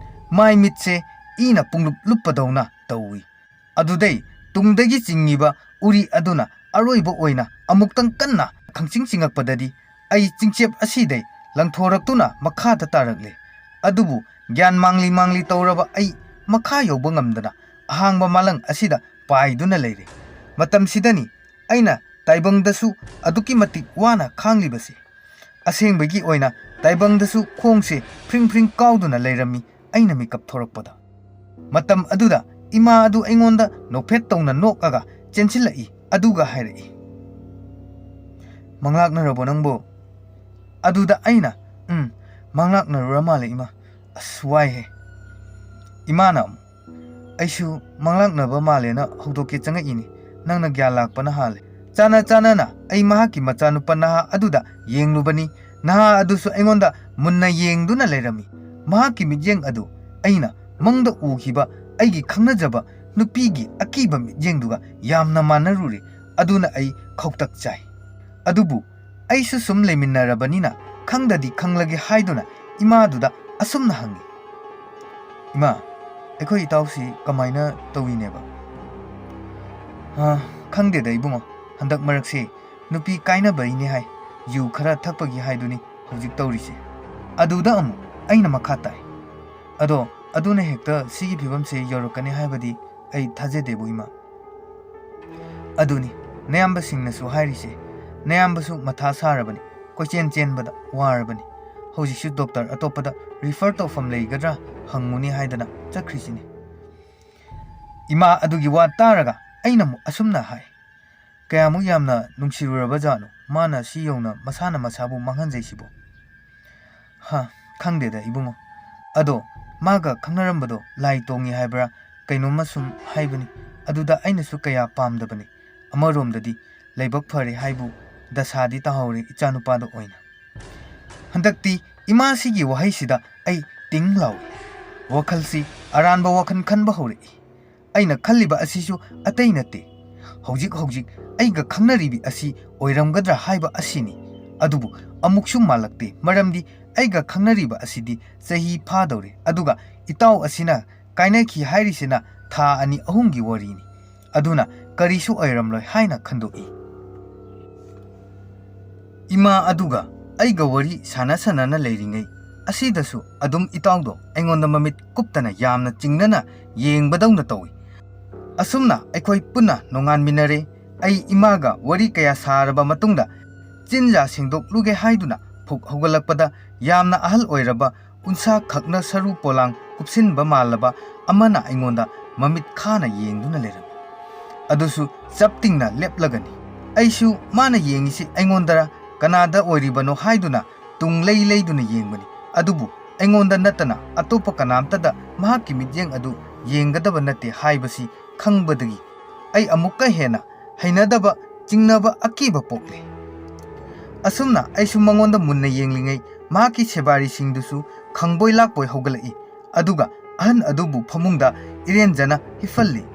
ꯃꯥꯏ ꯃꯤꯠꯁꯦ ꯏꯅ ꯄꯨꯡꯂꯨꯞ ꯂꯨꯞꯄꯗꯧꯅ ꯇꯧꯏ꯫ ꯑꯗꯨꯗꯩ ꯇꯨꯡꯗꯒꯤ ꯆꯤꯡꯉꯤꯕ ꯎꯔꯤ ꯑꯗꯨꯅ ꯑꯔꯣꯏꯕ ꯑꯣꯏꯅ ꯑꯃꯨꯛꯇꯪ ꯀꯟꯅ ꯈꯪꯆꯤꯡ ꯆꯤꯡꯉꯛꯄꯗꯗꯤ ꯑꯩ ꯆꯤꯡꯆꯦꯞ ꯑꯁꯤꯗꯩ ꯂꯪꯊꯣꯔꯛꯇꯨꯅ ꯃꯈꯥꯗ ꯇꯥꯔꯛꯂꯦ꯫ ꯑꯗꯨꯕꯨ ꯒ꯭ꯌꯥꯟ ꯃꯥꯡꯂꯤ ꯃꯥꯡꯂꯤ ꯇꯧꯔꯕ ꯑꯩ ꯃꯈꯥ ꯌꯧꯕ ꯉꯝꯗꯅ ꯑꯍꯥꯡꯕ ꯃꯥꯂꯪ ꯑꯁꯤꯗ ꯄꯥꯏꯗꯨꯅ ꯂꯩꯔꯦ꯫ ꯃꯇꯝꯁꯤꯗꯅꯤ ꯑꯩꯅ ꯇꯥꯏꯕꯪꯗꯁꯨ ꯑꯗꯨꯛꯀꯤ ꯃꯇꯤꯛ ꯋꯥꯅ ꯈꯥꯡꯂꯤꯕꯁꯤ꯫ ꯑꯁꯦꯡꯕꯒꯤ ꯑꯣꯏꯅ ꯇꯥꯏꯕꯪꯗꯁꯨ ꯈꯣꯡꯁꯦ ꯐ꯭ꯔꯤꯡ ꯐ꯭ꯔꯤꯡ ꯀꯥꯎꯗꯨꯅ ꯂꯩꯔꯝꯃꯤ ꯑꯩꯅ ꯃꯤꯀꯞ ꯊꯣꯔꯛꯄꯗ꯫ ꯃꯇꯝ ꯑꯗꯨꯗ ꯏꯃꯥ ꯑꯗꯨ ꯑꯩꯉꯣꯟꯗ ꯅꯣꯛꯐꯦꯠ ꯇꯧꯅ ꯅꯣꯛꯑꯒ ꯆꯦꯟꯁꯤꯜꯂꯛꯏ, ꯑꯗꯨꯒ ꯍꯥꯏꯔꯛꯏ, "ꯃꯪꯂꯥꯛꯅꯔꯕꯣ ꯅꯪꯕꯣ?" ꯑꯗꯨꯗ ꯑꯩꯅ, "ꯎꯝ, ꯃꯪꯂꯥꯛꯅꯔꯨꯔ ꯃꯥꯜꯂꯦ ꯏꯃꯥ꯫ ꯑꯁ, ꯋꯥꯏꯍꯦ꯫" ꯏꯃꯥꯅ ꯑꯃꯨꯛ, "ꯑꯩꯁꯨ ꯃꯪꯂꯥꯛꯅꯕ ꯃꯥꯜꯂꯦꯅ ꯍꯧꯗꯣꯛꯀꯦ ꯆꯪꯉꯛꯏꯅꯤ, ꯅꯪꯅ ꯒ꯭ꯌꯥꯟ ꯂꯥꯛꯄꯅ ꯍꯥꯜꯂꯦ꯫ ꯆꯥꯅ ꯆꯥꯅꯅ ꯑꯩ ꯃꯍꯥꯛꯀꯤ ꯃꯆꯥꯅꯨꯄꯥ ꯅꯍꯥ ꯑꯗꯨꯗ ꯌꯦꯡꯂꯨꯕꯅꯤ꯫ ꯅꯍꯥ ꯑꯗꯨꯁꯨ ꯑꯩꯉꯣꯟꯗ ꯃꯨꯟꯅ ꯌꯦꯡꯗꯨꯅ ꯂꯩꯔꯝꯃꯤ꯫ ꯃꯍꯥꯛꯀꯤ ꯃꯤꯠꯌꯦꯡ ꯑꯗꯨ ꯑꯩꯅ ꯃꯪꯗ ꯎꯈꯤꯕ ꯑꯩꯒꯤ ꯈꯪꯅꯖꯕ ꯅꯨꯄꯤꯒꯤ ꯑꯀꯤꯕ ꯃꯤꯠꯌꯦꯡꯗꯨꯒ ꯌꯥꯝꯅ ꯃꯥꯟꯅꯔꯨꯔꯦ꯫ ꯑꯗꯨꯅ ꯑꯩ ꯈꯧꯇꯛ ꯆꯥꯏ꯫ ꯑꯗꯨꯕꯨ ꯑꯩꯁꯨ ꯁꯨꯝ ꯂꯩꯃꯤꯟꯅꯔꯕꯅꯤꯅ ꯈꯪꯗꯗꯤ ꯈꯪꯂꯒꯦ ꯍꯥꯏꯗꯨꯅ ꯏꯃꯥꯗꯨꯗ ꯑꯁꯨꯝꯅ ꯍꯪꯉꯤ, "ꯏꯃꯥ, ꯑꯩꯈꯣꯏ ꯏꯇꯥꯎꯁꯤ ꯀꯃꯥꯏꯅ ꯇꯧꯏꯅꯦꯕ?" "ꯑ, ꯈꯪꯗꯦꯗ ꯏꯕꯨꯡꯉꯣ, ꯍꯟꯗꯛ ꯃꯔꯛꯁꯤ ꯅꯨꯄꯤ ꯀꯥꯏꯅꯕꯩꯅꯦ ꯍꯥꯏ, ꯌꯨ ꯈꯔ ꯊꯛꯄꯒꯤ ꯍꯥꯏꯗꯨꯅꯤ ꯍꯧꯖꯤꯛ ꯇꯧꯔꯤꯁꯦ꯫" ꯑꯗꯨꯗ ꯑꯃꯨꯛ ꯑꯩꯅ ꯃꯈꯥ ꯇꯥꯏ, "ꯑꯗꯣ ꯑꯗꯨꯅ ꯍꯦꯛꯇ ꯁꯤꯒꯤ ꯐꯤꯕꯝꯁꯦ ꯌꯧꯔꯛꯀꯅꯤ ꯍꯥꯏꯕꯗꯤ ꯑꯩ ꯊꯥꯖꯗꯦꯕꯨ ꯏꯃꯥ꯫" "ꯑꯗꯨꯅꯤ ꯅꯌꯥꯝꯕꯁꯤꯡꯅꯁꯨ ꯍꯥꯏꯔꯤꯁꯦ꯫ ꯅꯌꯥꯝꯕꯁꯨ ꯃꯊꯥ ꯁꯥꯔꯕꯅꯤ, ꯀꯣꯏꯆꯦꯟ ꯆꯦꯟꯕꯗ ꯋꯥꯔꯕꯅꯤ꯫ ꯍꯧꯖꯤꯛꯁꯨ ꯗꯣꯛꯇꯔ ꯑꯇꯣꯞꯄꯗ ꯔꯤꯐꯔ ꯇꯧꯐꯝ ꯂꯩꯒꯗ꯭ꯔꯥ ꯍꯪꯉꯨꯅꯤ ꯍꯥꯏꯗꯅ ꯆꯠꯈ꯭ꯔꯤꯁꯤꯅꯤ꯫" ꯏꯃꯥ ꯑꯗꯨꯒꯤ ꯋꯥ ꯇꯥꯔꯒ ꯑꯩꯅ ꯑꯃꯨꯛ ꯑꯁꯨꯝꯅ ꯍꯥꯏ, "ꯀꯌꯥꯃꯨꯛ ꯌꯥꯝꯅ ꯅꯨꯡꯁꯤꯔꯨꯔꯕ ꯖꯥꯠꯅꯣ ꯃꯥꯅ ꯁꯤ ꯌꯧꯅ ꯃꯁꯥꯅ ꯃꯁꯥꯕꯨ ꯃꯥꯡꯍꯟꯖꯩꯁꯤꯕꯣ?" "ꯍꯥ, ꯈꯪꯗꯦꯗ ꯏꯕꯨꯡꯉꯣ꯫ ꯑꯗꯣ ꯃꯥꯒ ꯈꯪꯅꯔꯝꯕꯗꯣ ꯂꯥꯏ ꯇꯣꯡꯉꯤ ꯍꯥꯏꯕ꯭ꯔꯥ ꯀꯩꯅꯣꯝꯃ ꯁꯨꯝ ꯍꯥꯏꯕꯅꯤ꯫ ꯑꯗꯨꯗ ꯑꯩꯅꯁꯨ ꯀꯌꯥ ꯄꯥꯝꯗꯕꯅꯤ꯫ ꯑꯃꯔꯣꯝꯗꯗꯤ ꯂꯥꯏꯕꯛ ꯐꯔꯦ ꯍꯥꯏꯕꯨ ꯗꯁꯥꯗꯤ ꯇꯥꯍꯧꯔꯦ ꯏꯆꯥꯅꯨꯄꯥꯗ ꯑꯣꯏꯅ꯫" ꯍꯟꯗꯛꯇꯤ ꯏꯃꯥꯁꯤꯒꯤ ꯋꯥꯍꯩꯁꯤꯗ ꯑꯩ ꯇꯤꯡ ꯂꯥꯎꯏ꯫ ꯋꯥꯈꯜꯁꯤ ꯑꯔꯥꯟꯕ ꯋꯥꯈꯜ ꯈꯟꯕ ꯍꯧꯔꯛꯏ꯫ ꯑꯩꯅ ꯈꯜꯂꯤꯕ ꯑꯁꯤꯁꯨ ꯑꯇꯩ ꯅꯠꯇꯦ꯫ ꯍꯧꯖꯤꯛ ꯍꯧꯖꯤꯛ ꯑꯩꯒ ꯈꯪꯅꯔꯤꯕꯤ ꯑꯁꯤ ꯑꯣꯏꯔꯝꯒꯗ꯭ꯔꯥ ꯍꯥꯏꯕ ꯑꯁꯤꯅꯤ꯫ ꯑꯗꯨꯕꯨ ꯑꯃꯨꯛꯁꯨ ꯃꯥꯜꯂꯛꯇꯦ, ꯃꯔꯝꯗꯤ ꯑꯩꯒ ꯈꯪꯅꯔꯤꯕ ꯑꯁꯤꯗꯤ ꯆꯍꯤ ꯐꯥꯗꯧꯔꯦ, ꯑꯗꯨꯒ ꯏꯇꯥꯎ ꯑꯁꯤꯅ ꯀꯥꯏꯅꯈꯤ ꯍꯥꯏꯔꯤꯁꯤꯅ ꯊꯥ ꯑꯅꯤ ꯑꯍꯨꯝꯒꯤ ꯋꯥꯔꯤꯅꯤ꯫ ꯑꯗꯨꯅ ꯀꯔꯤꯁꯨ ꯑꯣꯏꯔꯝꯂꯣꯏ ꯍꯥꯏꯅ ꯈꯟꯗꯣꯛꯏ꯫ ꯏꯃꯥ ꯑꯗꯨꯒ ꯑꯩꯒ ꯋꯥꯔꯤ ꯁꯥꯟꯅ ꯁꯥꯟꯅꯅ ꯂꯩꯔꯤꯉꯩ ꯑꯁꯤꯗꯁꯨ ꯑꯗꯨꯝ ꯏꯇꯥꯎꯗꯣ ꯑꯩꯉꯣꯟꯗ ꯃꯃꯤꯠ ꯀꯨꯞꯇꯅ ꯌꯥꯝꯅ ꯆꯤꯡꯅꯅ ꯌꯦꯡꯕꯗꯧꯅ ꯇꯧꯏ꯫ ꯑꯁꯨꯝꯅ ꯑꯩꯈꯣꯏ ꯄꯨꯟꯅ ꯅꯣꯡꯉꯥꯟꯃꯤꯟꯅꯔꯦ꯫ ꯑꯩ ꯏꯃꯥꯒ ꯋꯥꯔꯤ ꯀꯌꯥ ꯁꯥꯔꯕ ꯃꯇꯨꯡꯗ ꯆꯤꯟꯖꯥ ꯁꯦꯡꯗꯣꯛꯂꯨꯒꯦ ꯍꯥꯏꯗꯨꯅ ꯐꯨꯛ ꯍꯧꯒꯠꯂꯛꯄꯗ ꯌꯥꯝꯅ ꯑꯍꯜ ꯑꯣꯏꯔꯕ ꯎꯟꯁꯥ ꯈꯛꯅ ꯁꯔꯨ ꯄꯣꯂꯥꯡ ꯀꯨꯞꯁꯤꯟꯕ ꯃꯥꯜꯂꯕ ꯑꯃꯅ ꯑꯩꯉꯣꯟꯗ ꯃꯃꯤꯠ ꯈꯥꯅ ꯌꯦꯡꯗꯨꯅ ꯂꯩꯔꯝꯃꯤ꯫ ꯑꯗꯨꯁꯨ ꯆꯞ ꯇꯤꯡꯅ ꯂꯦꯞꯂꯒꯅꯤ꯫ ꯑꯩꯁꯨ ꯃꯥꯅ ꯌꯦꯡꯉꯤꯁꯤ ꯑꯩꯉꯣꯟꯗꯔ ꯀꯅꯥꯗ ꯑꯣꯏꯔꯤꯕꯅꯣ ꯍꯥꯏꯗꯨꯅ ꯇꯨꯡ ꯂꯩ ꯂꯩꯗꯨꯅ ꯌꯦꯡꯕꯅꯤ꯫ ꯑꯗꯨꯕꯨ ꯑꯩꯉꯣꯟꯗ ꯅꯠꯇꯅ ꯑꯇꯣꯞꯄ ꯀꯅꯥꯝꯇꯗ ꯃꯍꯥꯛꯀꯤ ꯃꯤꯠꯌꯦꯡ ꯑꯗꯨ ꯌꯦꯡꯒꯗꯕ ꯅꯠꯇꯦ ꯍꯥꯏꯕꯁꯤ ꯈꯪꯕꯗꯒꯤ ꯑꯩ ꯑꯃꯨꯛꯀ ꯍꯦꯟꯅ ꯍꯩꯅꯗꯕ, ꯆꯤꯡꯅꯕ, ꯑꯀꯤꯕ ꯄꯣꯛꯂꯦ꯫ ꯑꯁꯨꯝꯅ ꯑꯩꯁꯨ ꯃꯉꯣꯟꯗ ꯃꯨꯟꯅ ꯌꯦꯡꯂꯤꯉꯩ ꯃꯍꯥꯛꯀꯤ ꯁꯦꯕꯥꯔꯤꯁꯤꯡꯗꯨꯁꯨ ꯈꯪꯕꯣꯏ ꯂꯥꯛꯄꯣꯏ ꯍꯧꯒꯠꯂꯛꯏ꯫ ꯑꯗꯨꯒ ꯑꯍꯟ ꯑꯗꯨꯕꯨ ꯐꯃꯨꯡꯗ ꯏꯔꯦꯟꯖꯅ ꯍꯤꯞꯍꯜꯂꯤ꯫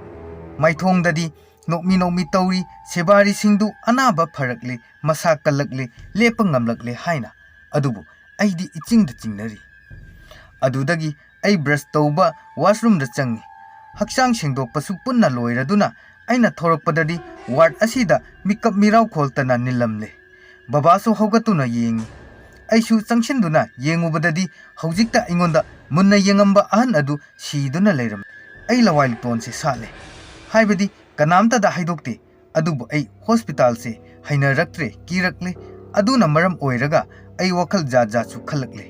ꯃꯥꯏꯊꯣꯡꯗꯗꯤ ꯅꯣꯛꯃꯤ ꯅꯣꯛꯃꯤ ꯇꯧꯔꯤ꯫ ꯁꯦꯕꯥꯔꯤꯁꯤꯡꯗꯨ ꯑꯅꯥꯕ ꯐꯔꯛꯂꯦ, ꯃꯁꯥ ꯀꯜꯂꯛꯂꯦ, ꯂꯦꯞꯄ ꯉꯝꯂꯛꯂꯦ ꯍꯥꯏꯅ꯫ ꯑꯗꯨꯕꯨ ꯑꯩꯗꯤ ꯏꯆꯤꯡꯗ ꯆꯤꯡꯅꯔꯤ꯫ ꯑꯗꯨꯗꯒꯤ ꯑꯩ ꯕ꯭ꯔꯁ ꯇꯧꯕ ꯋꯥꯁꯔꯨꯝꯗ ꯆꯪꯉꯤ꯫ ꯍꯛꯆꯥꯡ ꯁꯦꯡꯗꯣꯛꯄꯁꯨ ꯄꯨꯟꯅ ꯂꯣꯏꯔꯗꯨꯅ ꯑꯩꯅ ꯊꯣꯔꯛꯄꯗꯗꯤ ꯋꯥꯔꯗ ꯑꯁꯤꯗ ꯃꯤꯀꯞ ꯃꯤꯔꯥꯎ ꯈꯣꯜꯇꯅ ꯅꯤꯜꯂꯝꯂꯦ꯫ ꯕꯕꯥꯁꯨ ꯍꯧꯒꯠꯇꯨꯅ ꯌꯦꯡꯉꯤ꯫ ꯑꯩꯁꯨ ꯆꯪꯁꯤꯟꯗꯨꯅ ꯌꯦꯡꯉꯨꯕꯗꯗꯤ ꯍꯧꯖꯤꯛꯇ ꯑꯩꯉꯣꯟꯗ ꯃꯨꯟꯅ ꯌꯦꯡꯉꯝꯕ ꯑꯍꯟ ꯑꯗꯨ ꯁꯤꯗꯨꯅ ꯂꯩꯔꯝꯃꯤ꯫ ꯑꯩ ꯂꯋꯥꯏ ꯂꯨꯇꯣꯟꯁꯦ ꯁꯥꯠꯂꯦ꯫ ꯍꯥꯏꯕꯗꯤ ꯀꯅꯥꯝꯇꯗ ꯍꯥꯏꯗꯣꯛꯇꯦ꯫ ꯑꯗꯨꯕꯨ ꯑꯩ ꯍꯣꯁꯄꯤꯇꯥꯜꯁꯦ ꯍꯩꯅꯔꯛꯇ꯭ꯔꯦ, ꯀꯤꯔꯛꯂꯦ꯫ ꯑꯗꯨꯅ ꯃꯔꯝ ꯑꯣꯏꯔꯒ ꯑꯩ ꯋꯥꯈꯜ ꯖꯥꯠ ꯖꯥꯠꯁꯨ ꯈꯜꯂꯛꯂꯦ꯫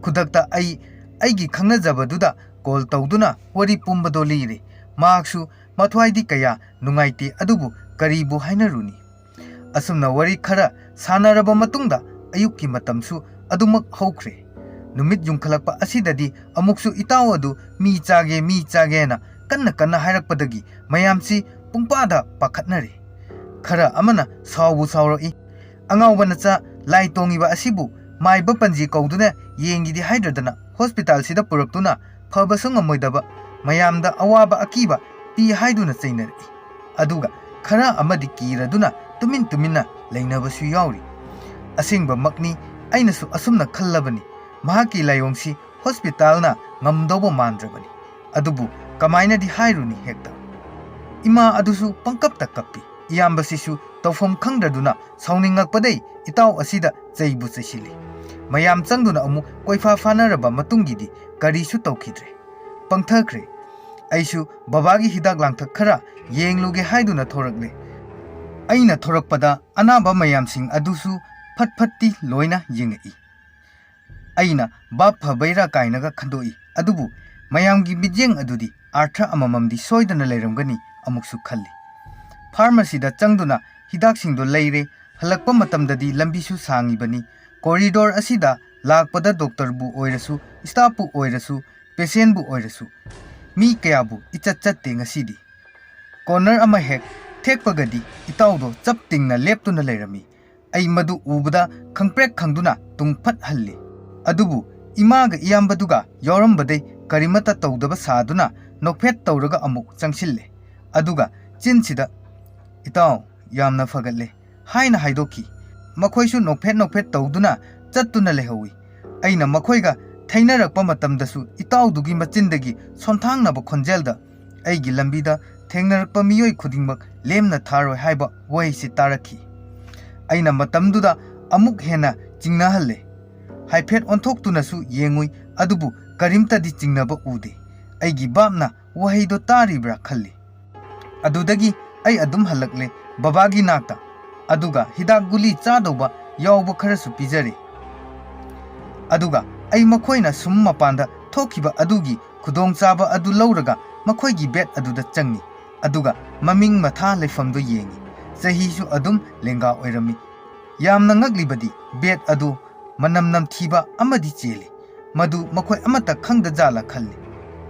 ꯈꯨꯗꯛꯇ ꯑꯩ ꯑꯩꯒꯤ ꯈꯪꯅꯖꯕꯗꯨꯗ ꯀꯣꯜ ꯇꯧꯗꯨꯅ ꯋꯥꯔꯤ ꯄꯨꯝꯕꯗꯣ ꯂꯤꯔꯦ꯫ ꯃꯍꯥꯛꯁꯨ ꯃꯊ꯭ꯋꯥꯏꯗꯤ ꯀꯌꯥ ꯅꯨꯡꯉꯥꯏꯇꯦ, ꯑꯗꯨꯕꯨ ꯀꯔꯤꯕꯨ ꯍꯥꯏꯅꯔꯨꯅꯤ? ꯑꯁꯨꯝꯅ ꯋꯥꯔꯤ ꯈꯔ ꯁꯥꯟꯅꯔꯕ ꯃꯇꯨꯡꯗ ꯑꯌꯨꯛꯀꯤ ꯃꯇꯝꯁꯨ ꯑꯗꯨꯃꯛ ꯍꯧꯈ꯭ꯔꯦ꯫ ꯅꯨꯃꯤꯠ ꯌꯨꯡꯈꯠꯂꯛꯄ ꯑꯁꯤꯗꯗꯤ ꯑꯃꯨꯛꯁꯨ ꯏꯇꯥꯎ ꯑꯗꯨ ꯃꯤ ꯆꯥꯒꯦ, ꯃꯤ ꯆꯥꯒꯦꯅ ꯀꯟꯅ ꯀꯟꯅ ꯍꯥꯏꯔꯛꯄꯗꯒꯤ ꯃꯌꯥꯝꯁꯤ ꯄꯨꯡꯄꯥꯗ ꯄꯥꯈꯠꯅꯔꯦ꯫ ꯈꯔ ꯑꯃꯅ ꯁꯥꯎꯕꯨ ꯁꯥꯎꯔꯛꯏ, "ꯑꯉꯥꯎꯕ ꯅꯆꯥ, ꯂꯥꯏ ꯇꯣꯡꯉꯤꯕ ꯑꯁꯤꯕꯨ ꯃꯥꯏꯕ ꯄꯟꯖꯤ ꯀꯧꯗꯨꯅ ꯌꯦꯡꯒꯤꯗꯤ ꯍꯥꯏꯗ꯭ꯔꯗꯅ ꯍꯣꯁꯄꯤꯇꯥꯜꯁꯤꯗ ꯄꯨꯔꯛꯇꯨꯅ ꯐꯕꯁꯨ ꯉꯝꯃꯣꯏꯗꯕ, ꯃꯌꯥꯝꯗ ꯑꯋꯥꯕ ꯑꯀꯤꯕ ꯄꯤ" ꯍꯥꯏꯗꯨꯅ ꯆꯩꯅꯔꯛꯏ꯫ ꯑꯗꯨꯒ ꯈꯔ ꯑꯃꯗꯤ ꯀꯤꯔꯗꯨꯅ ꯇꯨꯃꯤꯟ ꯇꯨꯃꯤꯟꯅ ꯂꯩꯅꯕꯁꯨ ꯌꯥꯎꯔꯤ꯫ ꯑꯁꯦꯡꯕꯃꯛꯅꯤ, ꯑꯩꯅꯁꯨ ꯑꯁꯨꯝꯅ ꯈꯜꯂꯕꯅꯤ꯫ ꯃꯍꯥꯛꯀꯤ ꯂꯥꯏꯑꯣꯡꯁꯤ ꯍꯣꯁꯄꯤꯇꯥꯜꯅ ꯉꯝꯗꯧꯕ ꯃꯥꯟꯗ꯭ꯔꯕꯅꯤ꯫ ꯑꯗꯨꯕꯨ ꯀꯃꯥꯏꯅꯗꯤ ꯍꯥꯏꯔꯨꯅꯤ ꯍꯦꯛꯇ? ꯏꯃꯥ ꯑꯗꯨꯁꯨ ꯄꯪꯀꯞꯇ ꯀꯞꯄꯤ꯫ ꯏꯌꯥꯝꯕꯁꯤꯁꯨ ꯇꯧꯐꯝ ꯈꯪꯗ꯭ꯔꯗꯨꯅ ꯁꯥꯎꯅꯤꯡꯉꯛꯄꯗꯩ ꯏꯇꯥꯎ ꯑꯁꯤꯗ ꯆꯩꯕꯨ ꯆꯩꯁꯤꯜꯂꯤ꯫ ꯃꯌꯥꯝ ꯆꯪꯗꯨꯅ ꯑꯃꯨꯛ ꯀꯣꯏꯐꯥ ꯐꯥꯅꯔꯕ ꯃꯇꯨꯡꯒꯤꯗꯤ ꯀꯔꯤꯁꯨ ꯇꯧꯈꯤꯗ꯭ꯔꯦ꯫ ꯄꯪꯊꯈ꯭ꯔꯦ꯫ ꯑꯩꯁꯨ ꯕꯕꯥꯒꯤ ꯍꯤꯗꯥꯛ ꯂꯥꯡꯊꯛ ꯈꯔ ꯌꯦꯡꯂꯨꯒꯦ ꯍꯥꯏꯗꯨꯅ ꯊꯣꯔꯛꯂꯦ꯫ ꯑꯩꯅ ꯊꯣꯔꯛꯄꯗ ꯑꯅꯥꯕ ꯃꯌꯥꯝꯁꯤꯡ ꯑꯗꯨꯁꯨ ꯐꯠ ꯐꯠꯇꯤ ꯂꯣꯏꯅ ꯌꯦꯡꯉꯛꯏ꯫ ꯑꯩꯅ ꯚꯥꯞ ꯐꯕꯩꯔꯥ ꯀꯥꯏꯅꯒ ꯈꯟꯗꯣꯛꯏ, ꯑꯗꯨꯕꯨ ꯃꯌꯥꯝꯒꯤ ꯃꯤꯠꯌꯦꯡ ꯑꯗꯨꯗꯤ ꯑꯥꯔꯊ ꯑꯃꯃꯝꯗꯤ ꯁꯣꯏꯗꯅ ꯂꯩꯔꯝꯒꯅꯤ ꯑꯃꯨꯛꯁꯨ ꯈꯜꯂꯤ꯫ ꯐꯥꯔꯃꯥꯁꯤꯗ ꯆꯪꯗꯨꯅ ꯍꯤꯗꯥꯛꯁꯤꯡꯗꯣ ꯂꯩꯔꯦ꯫ ꯍꯜꯂꯛꯄ ꯃꯇꯝꯗꯗꯤ ꯂꯝꯕꯤꯁꯨ ꯁꯥꯡꯉꯤꯕꯅꯤ꯫ ꯀꯣꯔꯤꯗꯣꯔ ꯑꯁꯤꯗ ꯂꯥꯛꯄꯗ ꯗꯣꯛꯇꯔꯕꯨ ꯑꯣꯏꯔꯁꯨ, ꯁ꯭ꯇꯥꯐꯄꯨ ꯑꯣꯏꯔꯁꯨ, ꯄꯦꯁꯦꯟꯕꯨ ꯑꯣꯏꯔꯁꯨ, ꯃꯤ ꯀꯌꯥꯕꯨ ꯏꯆꯠ ꯆꯠꯇꯦ ꯉꯁꯤꯗꯤ꯫ ꯀꯣꯔꯅꯔ ꯑꯃ ꯍꯦꯛ ꯊꯦꯛꯄꯒꯗꯤ ꯏꯇꯥꯎꯗꯣ ꯆꯞ ꯇꯤꯡꯅ ꯂꯦꯞꯇꯨꯅ ꯂꯩꯔꯝꯃꯤ꯫ ꯑꯩ ꯃꯗꯨ ꯎꯕꯗ ꯈꯪꯄ꯭ꯔꯦꯛ ꯈꯪꯗꯨꯅ ꯇꯨꯡ ꯐꯠ ꯍꯜꯂꯤ꯫ ꯑꯗꯨꯕꯨ ꯏꯃꯥꯒ ꯏꯌꯥꯝꯕꯗꯨꯒ ꯌꯥꯎꯔꯝꯕꯗꯩ ꯀꯔꯤꯃꯠꯇ ꯇꯧꯗꯕ ꯁꯥꯗꯨꯅ ꯅꯣꯛꯐꯦꯠ ꯇꯧꯔꯒ ꯑꯃꯨꯛ ꯆꯪꯁꯤꯜꯂꯦ꯫ ꯑꯗꯨꯒ ꯆꯤꯟꯁꯤꯗ, "ꯏꯇꯥꯎ, ꯌꯥꯝꯅ ꯐꯒꯠꯂꯦ" ꯍꯥꯏꯅ ꯍꯥꯏꯗꯣꯛꯈꯤ꯫ ꯃꯈꯣꯏꯁꯨ ꯅꯣꯛꯐꯦꯠ ꯅꯣꯛꯐꯦꯠ ꯇꯧꯗꯨꯅ ꯆꯠꯇꯨꯅ ꯂꯩꯍꯧꯏ꯫ ꯑꯩꯅ ꯃꯈꯣꯏꯒ ꯊꯩꯅꯔꯛꯄ ꯃꯇꯝꯗꯁꯨ ꯏꯇꯥꯎꯗꯨꯒꯤ ꯃꯆꯤꯟꯗꯒꯤ ꯁꯣꯟꯊꯥꯡꯅꯕ ꯈꯣꯟꯖꯦꯜꯗ ꯑꯩꯒꯤ ꯂꯝꯕꯤꯗ ꯊꯦꯡꯅꯔꯛꯄ ꯃꯤꯑꯣꯏ ꯈꯨꯗꯤꯡꯃꯛ ꯂꯦꯝꯅ ꯊꯥꯔꯣꯏ ꯍꯥꯏꯕ ꯋꯥꯍꯩꯁꯤ ꯇꯥꯔꯛꯈꯤ꯫ ꯑꯩꯅ ꯃꯇꯝꯗꯨꯗ ꯑꯃꯨꯛ ꯍꯦꯟꯅ ꯆꯤꯡꯅꯍꯜꯂꯦ꯫ ꯍꯥꯏꯐꯦꯠ ꯑꯣꯟꯊꯣꯛꯇꯨꯅꯁꯨ ꯌꯦꯡꯉꯨꯏ, ꯑꯗꯨꯕꯨ ꯀꯔꯤꯝꯇꯗꯤ ꯆꯤꯡꯅꯕ ꯎꯗꯦ꯫ ꯑꯩꯒꯤ ꯚꯥꯞꯅ ꯋꯥꯍꯩꯗꯣ ꯇꯥꯔꯤꯕ꯭ꯔꯥ ꯈꯜꯂꯤ꯫ ꯑꯗꯨꯗꯒꯤ ꯑꯩ ꯑꯗꯨꯝ ꯍꯜꯂꯛꯂꯦ ꯕꯕꯥꯒꯤ ꯅꯥꯛꯇ, ꯑꯗꯨꯒ ꯍꯤꯗꯥꯛ ꯒꯨꯂꯤ ꯆꯥꯗꯧꯕ ꯌꯥꯎꯕ ꯈꯔꯁꯨ ꯄꯤꯖꯔꯦ꯫ ꯑꯗꯨꯒ ꯑꯩ ꯃꯈꯣꯏꯅ ꯁꯨꯝ ꯃꯄꯥꯟꯗ ꯊꯣꯛꯈꯤꯕ ꯑꯗꯨꯒꯤ ꯈꯨꯗꯣꯡꯆꯥꯕ ꯑꯗꯨ ꯂꯧꯔꯒ ꯃꯈꯣꯏꯒꯤ ꯕꯦꯗ ꯑꯗꯨꯗ ꯆꯪꯉꯤ, ꯑꯗꯨꯒ ꯃꯃꯤꯡ ꯃꯊꯥ ꯂꯩꯐꯝꯗꯨ ꯌꯦꯡꯉꯤ꯫ ꯆꯍꯤꯁꯨ ꯑꯗꯨꯝ ꯂꯦꯡꯒꯥ ꯑꯣꯏꯔꯝꯃꯤ꯫ ꯌꯥꯝꯅ ꯉꯛꯂꯤꯕꯗꯤ ꯕꯦꯗ ꯑꯗꯨ ꯃꯅꯝ ꯅꯝꯊꯤꯕ ꯑꯃꯗꯤ ꯆꯦꯜꯂꯤ꯫ ꯃꯗꯨ ꯃꯈꯣꯏ ꯑꯃꯠꯇ ꯈꯪꯗꯖꯥꯠꯂ ꯈꯜꯂꯤ꯫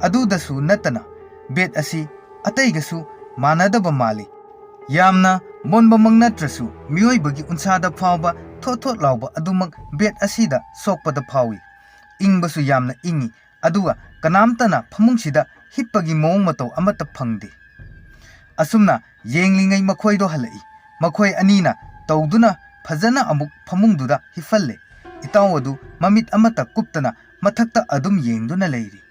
ꯑꯗꯨꯗꯁꯨ ꯅꯠꯇꯅ ꯕꯦꯗ ꯑꯁꯤ ꯑꯇꯩꯒꯁꯨ ꯃꯥꯟꯅꯗꯕ ꯃꯥꯜꯂꯤ꯫ ꯌꯥꯝꯅ ꯃꯣꯟꯕꯃꯛ ꯅꯠꯇ꯭ꯔꯁꯨ ꯃꯤꯑꯣꯏꯕꯒꯤ ꯎꯟꯁꯥꯗ ꯐꯥꯎꯕ ꯊꯣꯠ ꯊꯣꯠ ꯂꯥꯎꯕ ꯑꯗꯨꯃꯛ ꯕꯦꯗ ꯑꯁꯤꯗ ꯁꯣꯛꯄꯗ ꯐꯥꯎꯏ꯫ ꯏꯪꯕꯁꯨ ꯌꯥꯝꯅ ꯏꯪꯏ, ꯑꯗꯨꯒ ꯀꯅꯥꯝꯇꯅ ꯐꯃꯨꯡꯁꯤꯗ ꯍꯤꯞꯄꯒꯤ ꯃꯑꯣꯡ ꯃꯇꯧ ꯑꯃꯠꯇ ꯐꯪꯗꯦ꯫ ꯑꯁꯨꯝꯅ ꯌꯦꯡꯂꯤꯉꯩ ꯃꯈꯣꯏꯗꯣ ꯍꯜꯂꯛꯏ꯫ ꯃꯈꯣꯏ ꯑꯅꯤꯅ ꯇꯧꯗꯨꯅ ꯐꯖꯅ ꯑꯃꯨꯛ ꯐꯃꯨꯡꯗꯨꯗ ꯍꯤꯞꯍꯜꯂꯦ꯫ ꯏꯇꯥꯎ ꯑꯗꯨ ꯃꯃꯤꯠ ꯑꯃꯠꯇ ꯀꯨꯞꯇꯅ ꯃꯊꯛꯇ ꯑꯗꯨꯝ ꯌꯦꯡꯗꯨꯅ ꯂꯩꯔꯤ꯫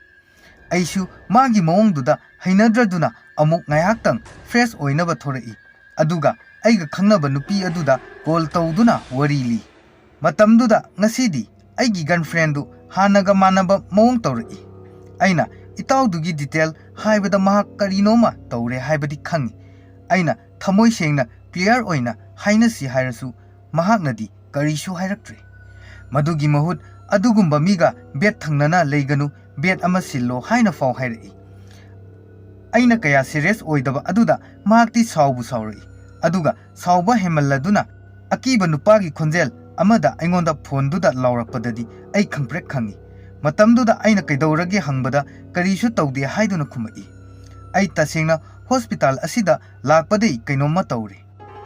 ꯑꯩꯁꯨ ꯃꯥꯒꯤ ꯃꯑꯣꯡꯗꯨꯗ ꯍꯩꯅꯗ꯭ꯔꯗꯨꯅ ꯑꯃꯨꯛ ꯉꯥꯏꯍꯥꯛꯇꯪ ꯐ꯭ꯔꯦꯁ ꯑꯣꯏꯅꯕ ꯊꯣꯔꯛꯏ꯫ ꯑꯗꯨꯒ ꯑꯩꯒ ꯈꯪꯅꯕ ꯅꯨꯄꯤ ꯑꯗꯨꯗ ꯀꯣꯜ ꯇꯧꯗꯨꯅ ꯋꯥꯔꯤ ꯂꯤ꯫ ꯃꯇꯝꯗꯨꯗ ꯉꯁꯤꯗꯤ ꯑꯩꯒꯤ ꯒꯔꯜꯐ꯭ꯔꯦꯟꯗꯨ ꯍꯥꯟꯅꯒ ꯃꯥꯟꯅꯕ ꯃꯑꯣꯡ ꯇꯧꯔꯛꯏ꯫ ꯑꯩꯅ ꯏꯇꯥꯎꯗꯨꯒꯤ ꯗꯤꯇꯦꯜ ꯍꯥꯏꯕꯗ ꯃꯍꯥꯛ ꯀꯔꯤꯅꯣꯃ ꯇꯧꯔꯦ ꯍꯥꯏꯕꯗꯤ ꯈꯪꯏ꯫ ꯑꯩꯅ ꯊꯃꯣꯏ ꯁꯦꯡꯅ ꯀ꯭ꯂꯤꯌꯥꯔ ꯑꯣꯏꯅ ꯍꯥꯏꯅꯁꯤ ꯍꯥꯏꯔꯁꯨ ꯃꯍꯥꯛꯅꯗꯤ ꯀꯔꯤꯁꯨ ꯍꯥꯏꯔꯛꯇ꯭ꯔꯦ꯫ ꯃꯗꯨꯒꯤ ꯃꯍꯨꯠ ꯑꯗꯨꯒꯨꯝꯕ ꯃꯤꯒ ꯕꯦꯗ ꯊꯪꯅꯅ ꯂꯩꯒꯅꯨ, ꯕꯦꯗ ꯑꯃ ꯁꯤꯜꯂꯣ ꯍꯥꯏꯅ ꯐꯥꯎ ꯍꯥꯏꯔꯛꯏ꯫ ꯑꯩꯅ ꯀꯌꯥ ꯁꯤꯔꯤꯌꯁ ꯑꯣꯏꯗꯕ ꯑꯗꯨꯗ ꯃꯍꯥꯛꯇꯤ ꯁꯥꯎꯕꯨ ꯁꯥꯎꯔꯛꯏ꯫ ꯑꯗꯨꯒ ꯁꯥꯎꯕ ꯍꯦꯟꯃꯜꯂꯗꯨꯅ ꯑꯀꯤꯕ ꯅꯨꯄꯥꯒꯤ ꯈꯣꯟꯖꯦꯜ ꯑꯃꯗ ꯑꯩꯉꯣꯟꯗ ꯐꯣꯟꯗꯨꯗ ꯂꯥꯎꯔꯛꯄꯗꯗꯤ ꯑꯩ ꯈꯪꯄ꯭ꯔꯦꯛ ꯈꯪꯉꯤ꯫ ꯃꯇꯝꯗꯨꯗ ꯑꯩꯅ ꯀꯩꯗꯧꯔꯒꯦ ꯍꯪꯕꯗ ꯀꯔꯤꯁꯨ ꯇꯧꯗꯦ ꯍꯥꯏꯗꯨꯅ ꯈꯨꯝꯃꯛꯏ꯫ ꯑꯩ ꯇꯁꯦꯡꯅ ꯍꯣꯁꯄꯤꯇꯥꯜ ꯑꯁꯤꯗ ꯂꯥꯛꯄꯗꯩ ꯀꯩꯅꯣꯝꯃ ꯇꯧꯔꯦ꯫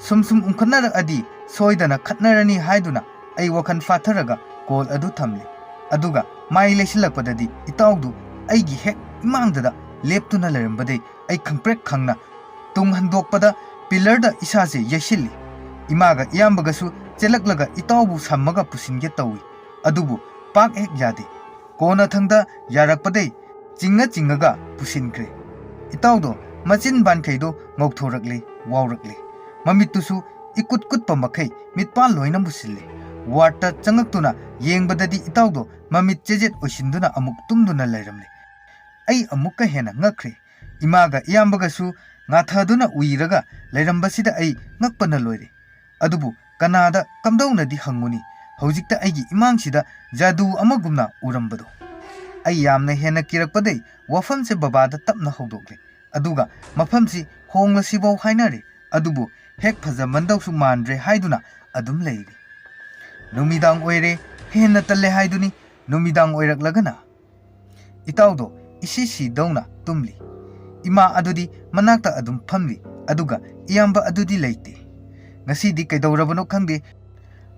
ꯁꯨꯝ ꯁꯨꯝ ꯎꯪꯈꯠꯅꯔꯛꯑꯗꯤ ꯁꯣꯏꯗꯅ ꯈꯠꯅꯔꯅꯤ ꯍꯥꯏꯗꯨꯅ ꯑꯩ ꯋꯥꯈꯜ ꯐꯥꯊꯔꯒ ꯀꯣꯜ ꯑꯗꯨ ꯊꯝꯂꯦ꯫ ꯑꯗꯨꯒ ꯃꯥꯏ ꯂꯩꯁꯤꯜꯂꯛꯄꯗꯗꯤ ꯏꯇꯥꯎꯗꯨ ꯑꯩꯒꯤ ꯍꯦꯛ ꯏꯃꯥꯡꯗꯗ ꯂꯦꯞꯇꯨꯅ ꯂꯩꯔꯝꯕꯗꯩ ꯑꯩ ꯈꯪꯄ꯭ꯔꯦꯛ ꯈꯪꯅ ꯇꯨꯡ ꯍꯟꯗꯣꯛꯄꯗ ꯄꯤꯂꯔꯗ ꯏꯁꯥꯁꯦ ꯌꯩꯁꯤꯜꯂꯤ꯫ ꯏꯃꯥꯒ ꯏꯌꯥꯝꯕꯒꯁꯨ ꯆꯦꯜꯂꯛꯂꯒ ꯏꯇꯥꯎꯕꯨ ꯁꯝꯃꯒ ꯄꯨꯁꯤꯟꯒꯦ ꯇꯧꯏ꯫ ꯑꯗꯨꯕꯨ ꯄꯥꯛ ꯍꯦꯛ ꯌꯥꯗꯦ꯫ ꯀꯣꯟꯅꯊꯪꯗ ꯌꯥꯔꯛꯄꯗꯩ ꯆꯤꯡꯉ ꯆꯤꯡꯉꯒ ꯄꯨꯁꯤꯟꯈ꯭ꯔꯦ꯫ ꯏꯇꯥꯎꯗꯣ ꯃꯆꯤꯟ ꯕꯥꯟꯈꯩꯗꯣ ꯉꯧꯊꯣꯔꯛꯂꯦ, ꯋꯥꯎꯔꯛꯂꯦ꯫ ꯃꯃꯤꯠꯇꯨꯁꯨ ꯏꯀꯨꯠ ꯀꯨꯠꯄ ꯃꯈꯩ ꯃꯤꯠꯄꯥꯟ ꯂꯣꯏꯅ ꯃꯨꯁꯤꯜꯂꯦ꯫ ꯋꯥꯔꯗꯇ ꯆꯪꯉꯛꯇꯨꯅ ꯌꯦꯡꯕꯗꯗꯤ ꯏꯇꯥꯎꯗꯣ ꯃꯃꯤꯠ ꯆꯦꯖꯦꯠ ꯑꯣꯏꯁꯤꯟꯗꯨꯅ ꯑꯃꯨꯛ ꯇꯨꯝꯗꯨꯅ ꯂꯩꯔꯝꯂꯦ꯫ ꯑꯩ ꯑꯃꯨꯛꯀ ꯍꯦꯟꯅ ꯉꯛꯈ꯭ꯔꯦ꯫ ꯏꯃꯥꯒ ꯏꯌꯥꯝꯕꯒꯁꯨ ꯉꯥꯊꯗꯨꯅ ꯎꯏꯔꯒ ꯂꯩꯔꯝꯕꯁꯤꯗ ꯑꯩ ꯉꯛꯄꯅ ꯂꯣꯏꯔꯦ꯫ ꯑꯗꯨꯕꯨ ꯀꯅꯥꯗ ꯀꯝꯗꯧꯅꯗꯤ ꯍꯪꯉꯨꯅꯤ? ꯍꯧꯖꯤꯛꯇ ꯑꯩꯒꯤ ꯏꯃꯥꯡꯁꯤꯗ ꯖꯥꯗꯨ ꯑꯃꯒꯨꯝꯅ ꯎꯔꯝꯕꯗꯣ꯫ ꯑꯩ ꯌꯥꯝꯅ ꯍꯦꯟꯅ ꯀꯤꯔꯛꯄꯗꯩ ꯋꯥꯐꯝꯁꯦ ꯕꯕꯥꯗ ꯇꯞꯅ ꯍꯧꯗꯣꯛꯂꯦ꯫ ꯑꯗꯨꯒ ꯃꯐꯝꯁꯤ ꯍꯣꯡꯂꯁꯤꯐꯥꯎ ꯍꯥꯏꯅꯔꯦ꯫ ꯑꯗꯨꯕꯨ ꯍꯦꯛ ꯐꯖꯃꯟꯗꯧꯁꯨ ꯃꯥꯟꯗ꯭ꯔꯦ ꯍꯥꯏꯗꯨꯅ ꯑꯗꯨꯝ ꯂꯩꯔꯤ꯫ ꯅꯨꯃꯤꯗꯥꯡ ꯑꯣꯏꯔꯦ, ꯍꯦꯟꯅ ꯇꯜꯂꯦ ꯍꯥꯏꯗꯨꯅꯤ꯫ ꯅꯨꯃꯤꯗꯥꯡ ꯑꯣꯏꯔꯛꯂꯒꯅ ꯏꯇꯥꯎꯗꯣ ꯏꯁꯤ ꯁꯤꯗꯧꯅ ꯇꯨꯝꯂꯤ꯫ ꯏꯃꯥ ꯑꯗꯨꯗꯤ ꯃꯅꯥꯛꯇ ꯑꯗꯨꯝ ꯐꯝꯂꯤ, ꯑꯗꯨꯒ ꯏꯌꯥꯝꯕ ꯑꯗꯨꯗꯤ ꯂꯩꯇꯦ꯫ ꯉꯁꯤꯗꯤ ꯀꯩꯗꯧꯔꯕꯅꯣ ꯈꯪꯗꯦ,